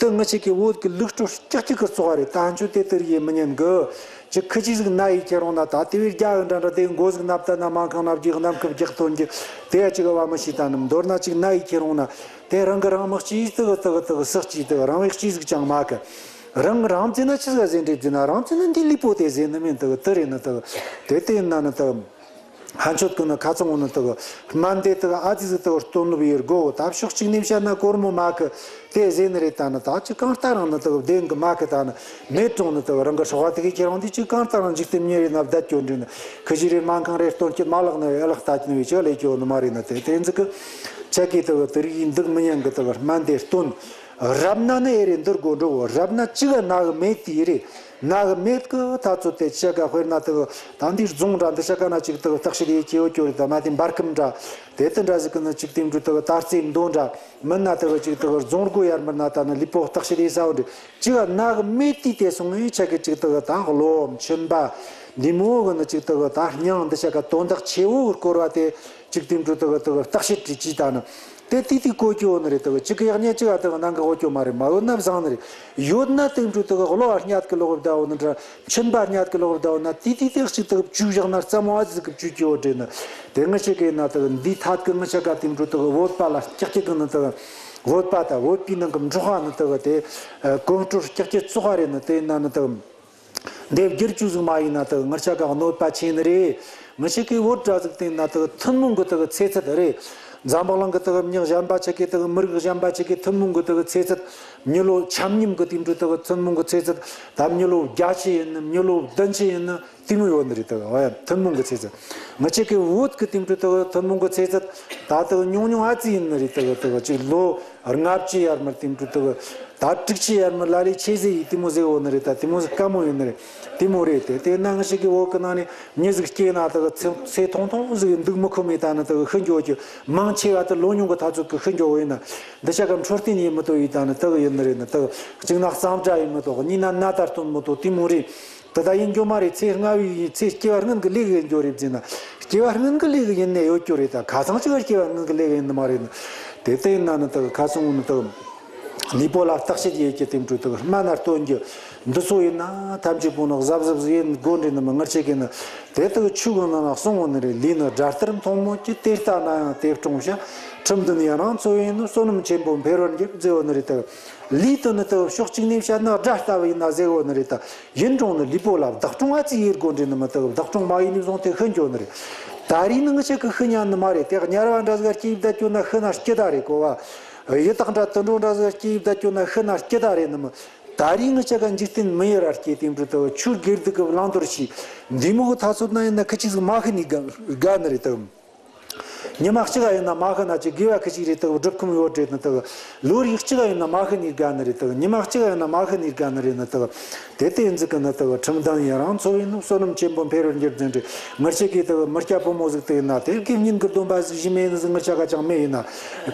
དེ་ངི་ཆེ་གི་བོད་ཀྱི་ལུགས་སྲོལ་ཀྱག་ཀྱི་གི་ཚོགས་རེད། ད་ཧན་ཆོད་དེ་དེར་ཡེ་མི་ཉན་གི། ཅིག་ཁི་ཅིག་ཟིག་ན་ཡི་ཁྱེར་འོང་ན་ད་དེ་བས་རྒྱ་གི་འདྲ་འདྲ་དེ་མགོ་ཟིག་ནབ་ད་ན་མ་ཁང་ནབ་རྒྱུ་གནམ་ཁབ་རྒྱག་སྟོན་གྱི་དེ་ཡ་ཅིག་བ་མི་ཤེས། ད་ནི་མདོར་ན་ཅིག་ན་ཡི་ཁྱེར་འོང་ན་དེ་རང་གི་རང་མི་གཅིག་དག་དག་དག་སག་གཅིག་དག་རང་བས་གཅིག་ཟིག་ཅང་མ་གི། རང་རང་བཙན་ན་ཆི་ཟ་ཟེར་འདྲེ་བཙན་ན་རང་བཙན་ན་འདི་ལུས་པོ་དེ་ཟེར་ནི་མིན་དག་དེ་རེད་ནི་དག་དེ་དེ་ན་ནི་དག་ཧན་ཆོད་ཀུན་ནི་ཁ་ཚང་བོ་ནི་དག་སྨན་དེ་དག་ཨ་ཙི་ཟིག་དག་སྟོན་ལུགས་ཡེར་དགོ། ད་ཕྱོགས་གཅིག་ནས་བཤད་ན་སྒོར་མོ་མ་གི་དེ་ཟེར་ནི་རེད། ད་ནི་ད་ཅི་གང་ལྟར་རང་ནི་དག་བདེན་གི་མ་གི་ད་ནི་མེད་གྲོང་ནི་དག་རང་གི་སྲོག་པ་དེ་གི་ཁྱེར་འོང་དེ་ཅི་གང་ལྟར་རང་འཇིག་རྟེན་མྱི་རེད་ན་བསྡད་སྐྱོ་འདྲེ་ནི་ཁི་ཅི་རེད། སྨན་ཁང་རེད་སྟོན་གྱི་མ་ལག་ནི་ཨེ་ལག་ལྟ་གྱི་ནི་བའི་ཅི་ལས་སྐྱོ་ནི་མ་རེད་ནི་དེ་དེ་ཟིག་གི་ཆ་གི་དག་དེ་རིགས་འདུག་མི་ཉན་གི་དག་སྨན་དེ་སྟོན། རབ་ན་ནི་ཨེ་རེད་འདུར་དགོ་འགྲོ་བོ། རབ་ན་ཅི་ག་ན་གི་མེད་དེ་རེད། ན་གི་མེད་གི་ཐ་ཚོད་དེ་ཆ་ག་དཔེར་ན་དེ་གི་ད་འདི་རྫོང་འདྲ་འདི་ཆ་ག་ན་ཅིག་དེ་གི་བརྟག་དཔྱད་ཡེ་སྐྱེ་བོ་སྐྱོ་རེད། ད་མ་དེ་འབར་ཁམས་འདྲ་དེ་དེ་འདྲ་ཟིག་གི་ནི་ཅིག་དེ་འདྲ་དེ་གི་ད་རྩེ་མདོ་འདྲ་མིན་ན་དེ་གི་ཅིག་དེ་གི་རྫོང་སྒོ་ཡར་མར་ན་ད་ནི་ལུས་པོ་བརྟག་དཔྱད་ཡེ་ས་བོ་འདྲ་ཅིག་ག་ན་གི་མེད་དུས་དེ་སོང་ངས་ཆ་གི་ཅིག་དེ་གི་ད་གློ་མཆིན་པ་འདི་མོ་གི་ནི་ཅིག་དེ་གི་ད་སྙིང་འདི་ཆ་ག་དོན་དག་ཆེ་བོ་སྐོར་བ་དེ་ཅིག་དེ་འདྲ་དེ་གི་དེ་གི་བརྟག་དཔྱད་བྱེད་ཀྱི་ད་ནི། དེ་དུས་དེ་གོ་རྒྱུ་ནི་རེད། དེ་གི་གཅིག་གི་ཡག་ཉེས་གཅིག་ག་དེ་གི་ནང་གི་གོ་རྒྱུ་མ་རེད། མ་ཡོད་ན་བཟང་ནི་རེད། ཡོད་ན་དེ་འདྲ་དེ་གི་གློ་བ་སྙད་གི་ལོག་བསྡད་ཡོད་ན་འདྲ། མཆིན་པ་སྙད་གི་ལོག་བསྡད་ཡོད་ན་དེ་དུས་དེ་གཅིག་དེ་གི་བཅུ་བཞག་ན་རྩ་མོ་ཨ་ཙི་གི་བཅུ་གི་ཡོད་རེད་ནི། དེ་ངི་ཆ་གི་ན་དེ་གི་འདི་ཐད་གི་ངི་ཆ་ག་དེ་འདྲ་དེ་གི་བོད་པ་ལ་ཀྱག་ཀྱག་གི་ནི་དེ་གི་བོད་པ་དང་བོད་པའི་ནང་གི་འབྲོག་པ་ནི་དེ་གི་དེ་གོམ་བགྲོད་ཀྱག་ཀྱག་བཙོག་པ་རེད་ནི། དེ་ན་ནི་དེ་གི་འདེབས་བསྒྱུར་བཅུག་ཟིག་མ་ཡིན་ན་དེ་ངར་ཆ་ག་གནོད་པ་ཆེ་ནི་རེད། ངི་ཆ་གི་བོད་འདྲ་ཟིག་བསྟན་ན་དེ་ཐུན་མོང་གི་དེ་ཚེ་ཚད་རེད། འཛམ་བུ་གླིང་གི་དེ་མི་གཞན་པ་ཆ་གི་དེ་མི་རིགས་གཞན་པ་ཆ་གི་ཐུན་མོང་གི་དེ་ཚེ་ཚད། མི་ལོ་ཆ་མཉམ་གི་དེ་འདྲ་དེ་ཐུན་མོང་གི་ཚེ་ཚད། ད་མི་ལོ་བརྒྱད་ཅུ་ཡིན་ནི་མི་ལོ་བདུན་ཅུ་ཡིན་ནི་དེ་མོ་ཡོད་ནི་རེད། དེ་ཐུན་མོང་གི་ཚེ་ཚད། ངི་ཆ་གི་བོད་གི་དེ་འདྲ་དེ་ཐུན་མོང་གི་ཚེ་ཚད་ད་དེ་ཉུང་ཉུང་ཨ་ཙི་ཡིན་ནི་རེད། དེ་དེ་ཅིག་ལོ་ལྔ་བཅུ་ཡར་མར་དེ་འདྲ་དེ་ད་དྲུག་ཅུ་ཡར་མར་ལ་ལས་ཆེ་ཟེར་ཡི་དེ་མོ་ཟེར་བོ་ནི་རེད། ད་དེ་མོ་ཟིག་དཀའ་མོ་ཡོད་ནི་རེད། དེ་མོ་རེད། དེ་དེ་ན་ངི་ཆ་གི་བོད་གི་ནང་ནས་མྱི་ཟིག་སྐྱེས་ན་དེ་ཚེ་ཐུང་ཐུང་ཟིག་འདུག་མི་ཁོམ་ཡི་ད་ནི་དེ་ཤི་འགྱོ་རྒྱུ་མང་ཆེ་བ་དེ་ལོ་ཉུང་གི་ཐ་ཚོད་གི་ཤི་འགྱོ་བོ་ཡིན་ན་འདི་ཆ་ག་འཕྲོད་བསྟེན་ཡིན་མི་ཐུབ་ཡི་ད་ནི་དེ་ཡིན་ནི་རེད། ནི་དེ་གཅིག་ན་གཙང་སྦྲ་ཡིན་མི་ཐུབ། གཉིས་ན་ན་ད་སྟོན་མི་ཐུབ། དེ་མོ་རེད། དེ་ད་ཡིན་རྒྱུ་མ་རེད། ཚེ་སྔ་བའི་ཚེ་སྐྱེ་བ་སྔོན་གི་ལས་ཡིན་རྒྱུ་རེད་ཟེར་ན། སྐྱེ་བ་སྔོན་གི་ལས་ཡིན་ནི་ཡོད་རྒྱུ་རེད། ད་ཁ་སང་ཅིག་སྐྱེ་བ་སྔོན་གི་ལས་ཡིན་ནི་མ་རེད། དེ་ལྟ་ཡིན་ན་ནི་དེ་ཁ་སང་ནི་དེ་ལུས་པོ་ལ་བརྟག་དཔྱད་ཡེད་རྒྱུ་དེ་འདྲ་དེ་སྨན་སྣ་སྟོན་རྒྱུ་འདི་ཚོ་ཡིན་ན་ཐམས་ཅད་པོ་ནི་གཟབ་གཟབ་ཟིག་ཡེད་དགོས་འདྲ་ནི་མི་ངར་ཆེ་གི་ནི། དེ་དེ་ཆོས་གི་ནང་ན་གསུང་བ་ནི་རེད། ལུས་ནི་དགྲ་ལྟར་མཐོང་མོད་ཀྱི། དེ་ལྟ་ན་ཡང་དེ་སྐྲོང་བྱ། ཁྲིམས་ལྡན་ཡི་རང་ཚོ་ཡིན་ནི། བསོད་ནམས་ཆེན་པོ་འཕེལ་བར་འགྱུར་ཟེར་བ་ནི་རེད། དེ་ལུས་དེ་ནི་དེ་ཕྱོགས་གཅིག་ནས་བཤད་ན་དགྲ་ལྟ་བུ་ཡིན་ན་ཟེར་བ་ནི་རེད། ད་ཡིན་རུང་ནི་ལུས་པོ་ལ་བདག་སྲུང་ཨ་ཙི་ཡེད་དགོས་འདྲ་ནི་མི་དེ་བདག་སྲུང་མ་ཡེད་ནས་བཟུང་སྟེ་ཤི་འགྱོ་ནི་རེད། ད་རེས་ནི་ངི་ཆ་གི་ཤི་ཉན་ནི་མ་རེད། དེ་དམྱལ་བ་འདྲ་ཟིག་སྐྱེ་བསྡད་རྒྱུ་ན་ཤི་ན་སྐྱིད་ད་རེད་གོ་བ། ཡི་དྭགས་འདྲ་དུད་འགྲོ་འདྲ་ཟིག་སྐྱེ་བསྡད་རྒྱུ་ན་ཤི་ན་སྐྱིད་ད་རེད་ནི་མི། ད་རེས་ངི་ཆ་ག་འཇིག་རྟེན་མི་ཡི་ར་སྐྱེ་དེ་འདྲ་དེ་ཆོས་དགེ་སྡིག་གི་བླང་དོར་བྱས་འདི་མོ་གི་ཐ་ཚོད་ན་ཡིན་ན་ཁི་ཆི་ཟིག་མ་ཤི་ནས་དགའ་ནི་རེད་དམ། ཉི་མ་གཅིག་ཡིན་ན་མ་ཤི་ན་ཅི་དགེ་བ་ཁི་ཅིག་རེད་དེ་སྒྲུབ་ཁུམ་ཡོད་རེད་ནི་དེ། ལོ་རེ་གཅིག་ཡིན་ན་མ་ཤི་ནས་དགའ་ནི་རེད་དེ། ཉི་མ་གཅིག་ཡིན་ན་མ་ཤི་ནས་དགའ་ནི་རེད་ནི་དེ། དེ་དེ་ཡིན་ཟིག་གི་ནི་དེ་ཁྲིམས་ལྡན་ཡི་རང་ཚོ་ཡིན་ནོ་བསོད་ནམས་ཆེན་པོ་འཕེལ་བར་འགྱུར་ཟེར་རེད། ངར་ཆེ་གི་དེ་མི་སྐྱ་ཕོ་མོ་ཟིག་དེ་ཡིན་ན་དེ་དགེ་བསྙེན་གི་སྡོམ་པ་ཟིག་བཞེས་མེད་ནི་ཟིག་ངར་ཆ་ག་ཅང་མེད་ཡིན་ན།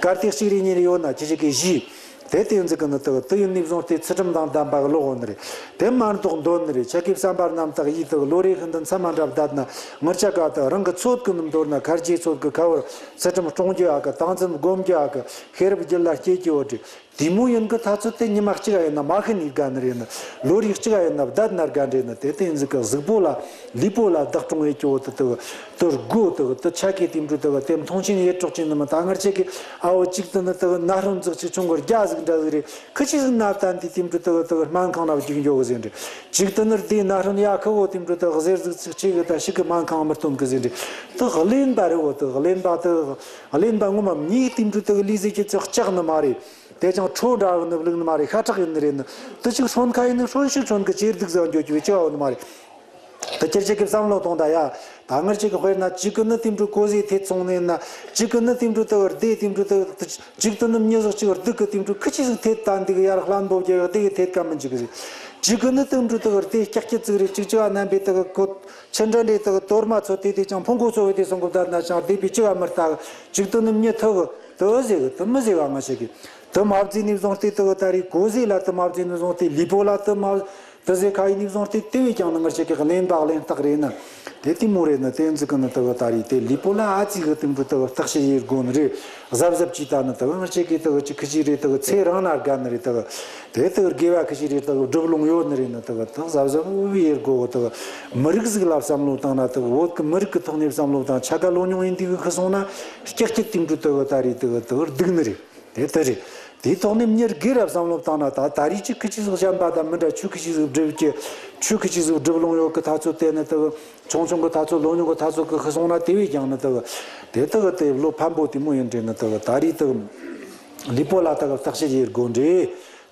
གལ་ཏེ་གཅིག་རེ་གཉིས་རེ་ཡོད་ན་ཁྱེད་ཆ་གིས་བཞེས། དེ་དེ་ཟིག་གི་ནི་དེ་དེ་ཡིན་ནི་བཟུང་སྟེ་ཚུལ་ཁྲིམས་དང་ལྡན་པ་གི་ལོག་འོང་ནི་རེད། དེ་མ་གཏོགས་འདོད་ནི་རེད། ཆ་གི་བསམ་པ་རྣམ་དག་ཡིས་དེ་ལོ་རེ་ཤིན་ཏུ་མཚམས་མ་འདྲ་བསྡད་ན་ངར་ཆ་ག་དེ་རང་གི་ཚོད་གི་ནི་མདོར་ན་ཁར་གྱི་ཚོད་གི་ཁ་བོར་ཚུལ་ཁྲིམས་སྲུང་རྒྱུ་ཨ་གི་ཏིང་འཛིན་སྒོམ་རྒྱུ་ཨ་གི་ཤེས་རབ་རྒྱུད་ལ་སྐྱེ་རྒྱུ་འོ་དེ། དེ་མོ་ཡིན་གི་ཐ་ཚོད་དེ་ཉི་མ་གཅིག་ཡིན་ན་མ་ཤི་ནས་དགའ་ནི་རེད་ནི། ལོ་རེ་གཅིག་ཡིན་ན་བསྡད་ན་དགའ་འདྲེ་ནི། དེ་དེ་ཡིན་ཟིག་གི་གཟུགས་པོ་ལ་ལུས་པོ་ལ་བདག་སྲུང་ཡེད་རྒྱུ་བོ་དེ་དེ་དེ་སྒོ་དེ་དེ་ཆ་གི་དེ་འདྲ་དེ་དེ་མཐོང་ཆེན་ཡེད་རོགས་ཅིག་ནི་མི། ད་ངར་ཆ་གི་ཨ་བོ་གཅིག་དེ་ནི་དེ་ན་སྲུང་ཟིག་ཅིག་ཆུང་གི་རྒྱ་ཟིག་འདྲ་ཟིག་རེད། ཁི་ཆི་ཟིག་ན་བསྟན་དེ་དེ་འདྲ་དེ་དེ་སྨན་ཁང་ན་རྒྱུག་འགྱོ་གི་ཟེར་འདྲེ། གཅིག་དེ་ནི་དེ་ན་སྲུང་ཡ་ཁི་བོ་དེ་འདྲ་དེ་གཟེར་ཟིག་ཅིག་ཆེ་གི་ད་ཤི་གི་སྨན་ཁང་མི་སྟོན་གི་ཟེར་འདྲེ། དེ་གླེན་པ་རེད་བོ། དེ་གླེན་པ་དེ་གླེན་པ་ངོ་མ་མྱི་དེ་འདྲ་དེ་ལུས་ཟེར་གི་ཚོད་ལྕགས་ནི་མ་རེད། དེ་ཅང་ཁྲོ་འདྲ་གི་ནི་བླུག་ནི་མ་རེད། ཤ་ཁྲག་ཡིན་ནི་རེད་ནི། དེ་ཅིག་ཧྲོན་ཁ་ཡིན་ནི་ཧྲོན་ཤི་ཧྲོན་གི་ཅེར་སྡུག་ཟེར་འགྱོ་རྒྱུ་བའི་ཅི་བ་ནི་མ་རེད། དེ་ཁྱེད་ཅག་གིས་བསམ་བློ་གཏོང་ད་ཡ། ད་ངར་ཅིག་གི་དཔེར་ན་གཅིག་གི་ནི་དེ་འདྲ་གོ་ཟེ་ཐེ་ཚོང་ནས་ན། གཅིག་གི་ནི་དེ་འདྲ་དེ་བར་སྡེ་དེ་འདྲ་དེ་གཅིག་གི་ནི་དེ་མྱི་ཟོག་གཅིག་གི་སྡུག་གི་དེ་འདྲ་ཁི་ཆི་ཟིག་ཐེ་ད་འདི་གི་ཡར་ལྷན་པོ་རྒྱལ་བ་དེ་གི་ཐེ་ཀ་མི་འཇིག་གི་ཟིག་གཅིག་གི་ནི་དེ་འདྲ་དེ་བར་སྡེ་ཀྱག་ཀྱི་ཙིག་རེད། གཅིག་གཅིག་བ་རྣམ་པའི་དེ་གི་གོ་ཆི་འདྲ་འདྲའི་དེ་གི་དོར་མ་ཚོ་དེ་དེ་ཅང་ཕུང་གོ་ཚོ་བའི་དེ་སོང་གི་བསྡད་ན་ཅང་སྡེ་པའི་ཅི་བ་མི་ལྟ་གི། གཅིག་དེ་ནི་མྱི་ཐུ་གི་དེ་ཟེ་གི་དེ་མི་ཟེ་ག་ང་ཞིག་གི། དེ་མ་བརྫིས་ནས་བཟུང་སྟེ་དེ་གི་ད་རེས་གོ་ཟེ་ལ་དེ་མ་བརྫིས་ནས་བཟུང་སྟེ་ལུས་པོ་ལ་དེ་མ་དེ་ཟེ་ཁ་ཡིན་ནས་བཟུང་སྟེ་དེ་བས་ཀྱང་ནི་ངར་ཆ་གི་གླེན་པ་གླེན་རྟགས་རེད་ནི། དེ་དེ་མོ་རེད་ནི། དེ་ཟིག་གི་ནི་དེ་གི་ད་རེས་དེ་ལུས་པོ་ལ་ཨ་ཙི་གི་དེ་འདྲ་དེ་གི་བརྟག་དཔྱད་ཡེད་དགོས་ནི་རེད། གཟབ་གཟབ་ཅིག་ད་ནི་དེ་གི་ངར་ཆ་གི་དེ་གི་ཅིག་ཁི་ཅིག་རེད། དེ་གི་ཚེ་རིང་ན་དགའ་ནི་རེད། དེ་གི་དེ་དེ་གི་དགེ་བ་ཁི་ཅིག་རེད། དེ་གི་སྒྲུབ་ལུང་ཡོད་ནི་རེད་ནི། དེ་གི་དེ་གཟབ་གཟབ་ཡེད་དགོས། དེ་གི་མི་རིགས་ཟིག་ལ་བསམ་བློ་བཏང་ན། དེ་གི་བོད་གི་མི་རིགས་གི་ཐོག་ནས་བསམ་བློ་བཏང་། ཆ་ག་ལོ་ཉུང་ཡིན་དུས་གི་ཤི་སོང་ན་སྐྱག་སྐྱག་དེ་འདྲ་དེ་གི་ད་རེས་དེ་གི་དེ་གི་སྡུག་ནི་རེད། དེ་ལྟར་རེད། དེའི་ཐོག་ནས་མྱི་སྒེར་ར་བསམ་བློ་བཏང་ན། ད་ད་རེས་ཅིག་ཁི་ཅིག་ཟིག་གཞན་པ་དང་མི་འདྲ། ཆོས་ཁི་ཅིག་ཟིག་སྒྲུབ་རྒྱུ། ཆོས་ཁི་ཅིག་ཟིག་སྒྲུབ་ལོང་ཡོད་གི་ཐ་ཚོད་དེ་ནི་དེ་ཆུང་ཆུང་གི་ཐ་ཚོད། ལོ་ཉུང་གི་ཐ་ཚོད་གི་ཤི་སོང་ན་དེ་བས་ཀྱང་ནི་དེ་དེ་དེ་གི་དེ་བློ་ཕམ་པོ་དེ་མོ་ཡིན་དྲན་ནི། དེ་ད་རེས་དེ་ལུས་པོ་ལ་དེ་བརྟག་དཔྱད་ཡེད་དགོས་འདྲེ།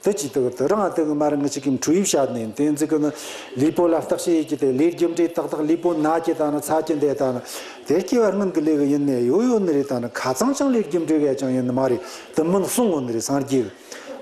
དེ་ཅི་དེ་དེ་རང་དེ་མར་ངི་ཅིག་གིས་འཕྲུལ་ཡིབ་བྱ་ནས་དེ་ཚིག་གི་ནི་ལུས་པོ་ལ་བརྟག་དཔྱད་ཡེད་ཀྱི་དེ་ལས་རྒྱུ་འབྲས་ཏག་ཏག་ལུས་པོ་ན་གྱི་ད་ནི་ཚ་གྱི་འདས་ད་ནི། དེ་སྐྱེ་བ་སྔོན་གྱི་ལས་གི་ཡིན་ནས་ཡོད་ཡོད་ནི་རེད། ད་ནི་ཁ་ཚང་ཅང་ལས་རྒྱུ་འབྲས་གི་ཅང་ཡིན་ནི་མ་རེད། དེ་མིན་གསུང་ཡོད་ནི་རེད། སངས་རྒྱས་གི་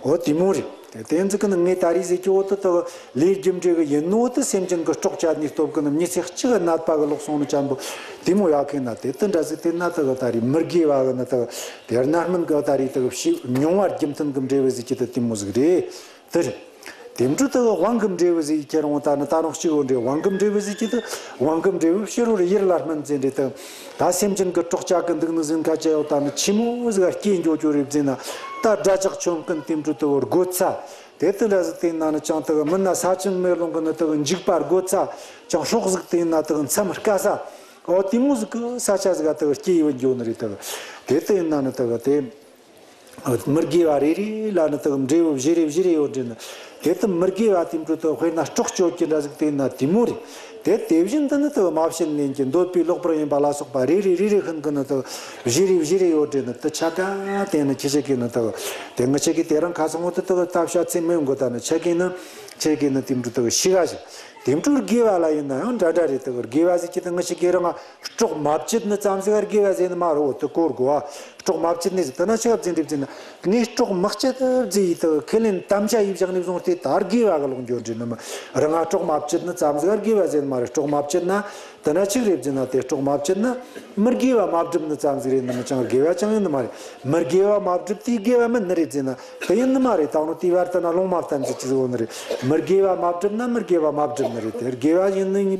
འོ་དེ་མོ་རེད། དེ་དེ་ཟིག་གི་ནི་ངས་ད་རེས་ཟིག་གི་འོག་ཏུ་དག་ལས་རྒྱུ་འབྲས་གི་ཡིན་ནོ་དུ་སེམས་ཅན་གི་སྲོག་བཅད་ནས་སྟོབས་གི་ནི་མྱི་ཚེ་གཅིག་གི་ནད་པ་གི་ལོག་སོང་ནི་ཅན་པོ་དེ་མོ་ཡག་གི་ན། དེ་དུ་འདྲ་ཟིག་དེ་ན་དག་ད་རེས་མི་དགེ་བ་གི་ནི་དག་དེ་རྣམ་སྨིན་གི་ད་རེས་དག་ཕྱི་མྱོང་བ་རྒྱུ་མཐུན་གི་འབྲས་བུ་ཟིག་གི་དུ་དེ་མོ་ཟིག་རེད། དེ་རེད། དེ་འཕྲོ་དག་དབང་གི་འབྲས་བུ་ཟིག་ཁྱེར་འོང་ད་ནི་ད་རུང་གཅིག་འོ་འདྲེ་དབང་གི་འབྲས་བུ་ཟིག་གི་དུ་དབང་གི་འབྲས་བུ་ཕྱི་རོལ་ཡུལ་ལ་སྨིན་ཟིན་རེད་དུ། ད་སེམས་ཅན་གི་སྲོག་བཅད་གི་འདུག་ནི་ཟིན་ཁ་ཅི་ཡོད་ད་ནི་ཆི་མོ་ཟིག་སྐྱེ་འགྱོ་འགྱོ་རེད་ཟིན་ན། ད་དགྲ་ཇག་ཆོམ་གིན་དེ་འཕྲོ་དུ་རྒོད་ཚ། དེ་དུ་འདྲ་ཟིག་དེ་ན་ནི་ཅང་དུ་མི་ན་ས་ཆེན་མེ་ལོང་གི་ནི་དུ་འཇིགས་པ་རྒོད་ཚ། ཅང་སྲོག་ཟིག་དེ་ན་དུ་མཚམས་དཀའ་ས། འོ་དེ་མོ་ཟིག་གི་ས་ཆ་ཟིག་དུ་སྐྱེ་ཡོད་འགྱོ་ནི་རེད་དུ། དེ་དུ་ཡིན་ན་ནི་དུ་དེ། མི་དགེ་བ་རེ་རེ་ལ་ནི་དུ་འབྲས་བུ་བཞི་རེ་བཞི་རེ་ཡོད་འདྲེ་ནི། དེ་དུ་མི་དགེ་བ་དེ་འཕྲོ་དུ་དཔེར་ན་སྲོག་གཅོད་ཀྱི་འདྲ་ཟིག་དེ་ན་དེ་མོ་རེད། དེ་དེ་བཞིན་དུ་ནི་དུ་མ་བྱིན་ལེན་གྱི་འདོད་པའི་ལོག་པར་ཡིན་པ་ལ་སོགས་པ་རེ་རེ་རེ་རེ་ཤིན་གི་ནི་དུ་བཞི་རེ་བཞི་རེ་ཡོད་འདྲེ་ནི་དུ་ཆ་ག་དེ་ནི་ཁྱི་ཞིག་གི་ནི་དུ། དེ་ངི་ཆ་གི་དེ་རང་ཁ་སང་འོ་དུ་དུ་ལྟ་བྱ་ཚེ་མི་ཡོང་གི་ད་ནི་ཆ་གི་ནི་ཆ་གི་ནི་དེ་འཕྲོ་དུ་ཤི་ག་ཞིག་དེ་འཕྲོ་དགེ་བ་ལ་ཡིན་ན་ཡང་འདྲ་འདྲ་རེད་དུ་དགེ་བ་ཟིག་གི་དུ་ངི་ཆ་གི་རང་སྲོག་མ་བཅད་ནི་ཙམ་ཟིག་དགེ་བ་ཟེར་ནི་མ་རེད། འོ་དུ་གོ་དགོས་ཨ། སྲོག་མ་བཅད་ནས་ཟེར་དུ་ན་ཆི་ག་བརྫིན་རེད་བརྫིན་ན། ངས་སྲོག་མ་བཅད་བརྫི་ཡི་དུ་ཁས་ལེན་དམ་བཅའ་ཡིས་བཞག་ནས་བཟུང་སྟེ་ད་དགེ་བ་གི་ལོག་འགྱོ་འདྲེ་ནི་མ། རང་ང་སྲོག་མ་བཅད་ནི་ཙམ་ཟིག་དགེ་བ་ཟེར་ནི་མ་རེད། སྲོག་མ་བཅད་ན་དུ་ན་ཆི་རེད་བརྫིན་ན། དེ་སྲོག་མ་བཅད་ན་མི་དགེ་བ་མ་བསྒྲུབས་ནི་ཙམ་ཟིག་རེད་ནི་མ། ཅང་དགེ་བ་ཅང་ཡིན་ནི་མ་རེད། མི་དགེ་བ་མ་བསྒྲུབས་དེ་དགེ་བ་མིན་ནི་རེད་བརྫིན་ན་དུ་ཡིན་ནི་མ་རེད། ད་ནོ་དེའི་བར་དུ་ན་ལུང་མ་བསྟན་ཟིག་ཅི་ཟིག་འོ་ནི་རེད། མི་དགེ་བ་མ་བསྒྲུབས་ན་མི་དགེ་བ་མ་བསྒྲུབས་ནི་རེད། དེ་དགེ་བ་ཡིན་ནི་ཡིན།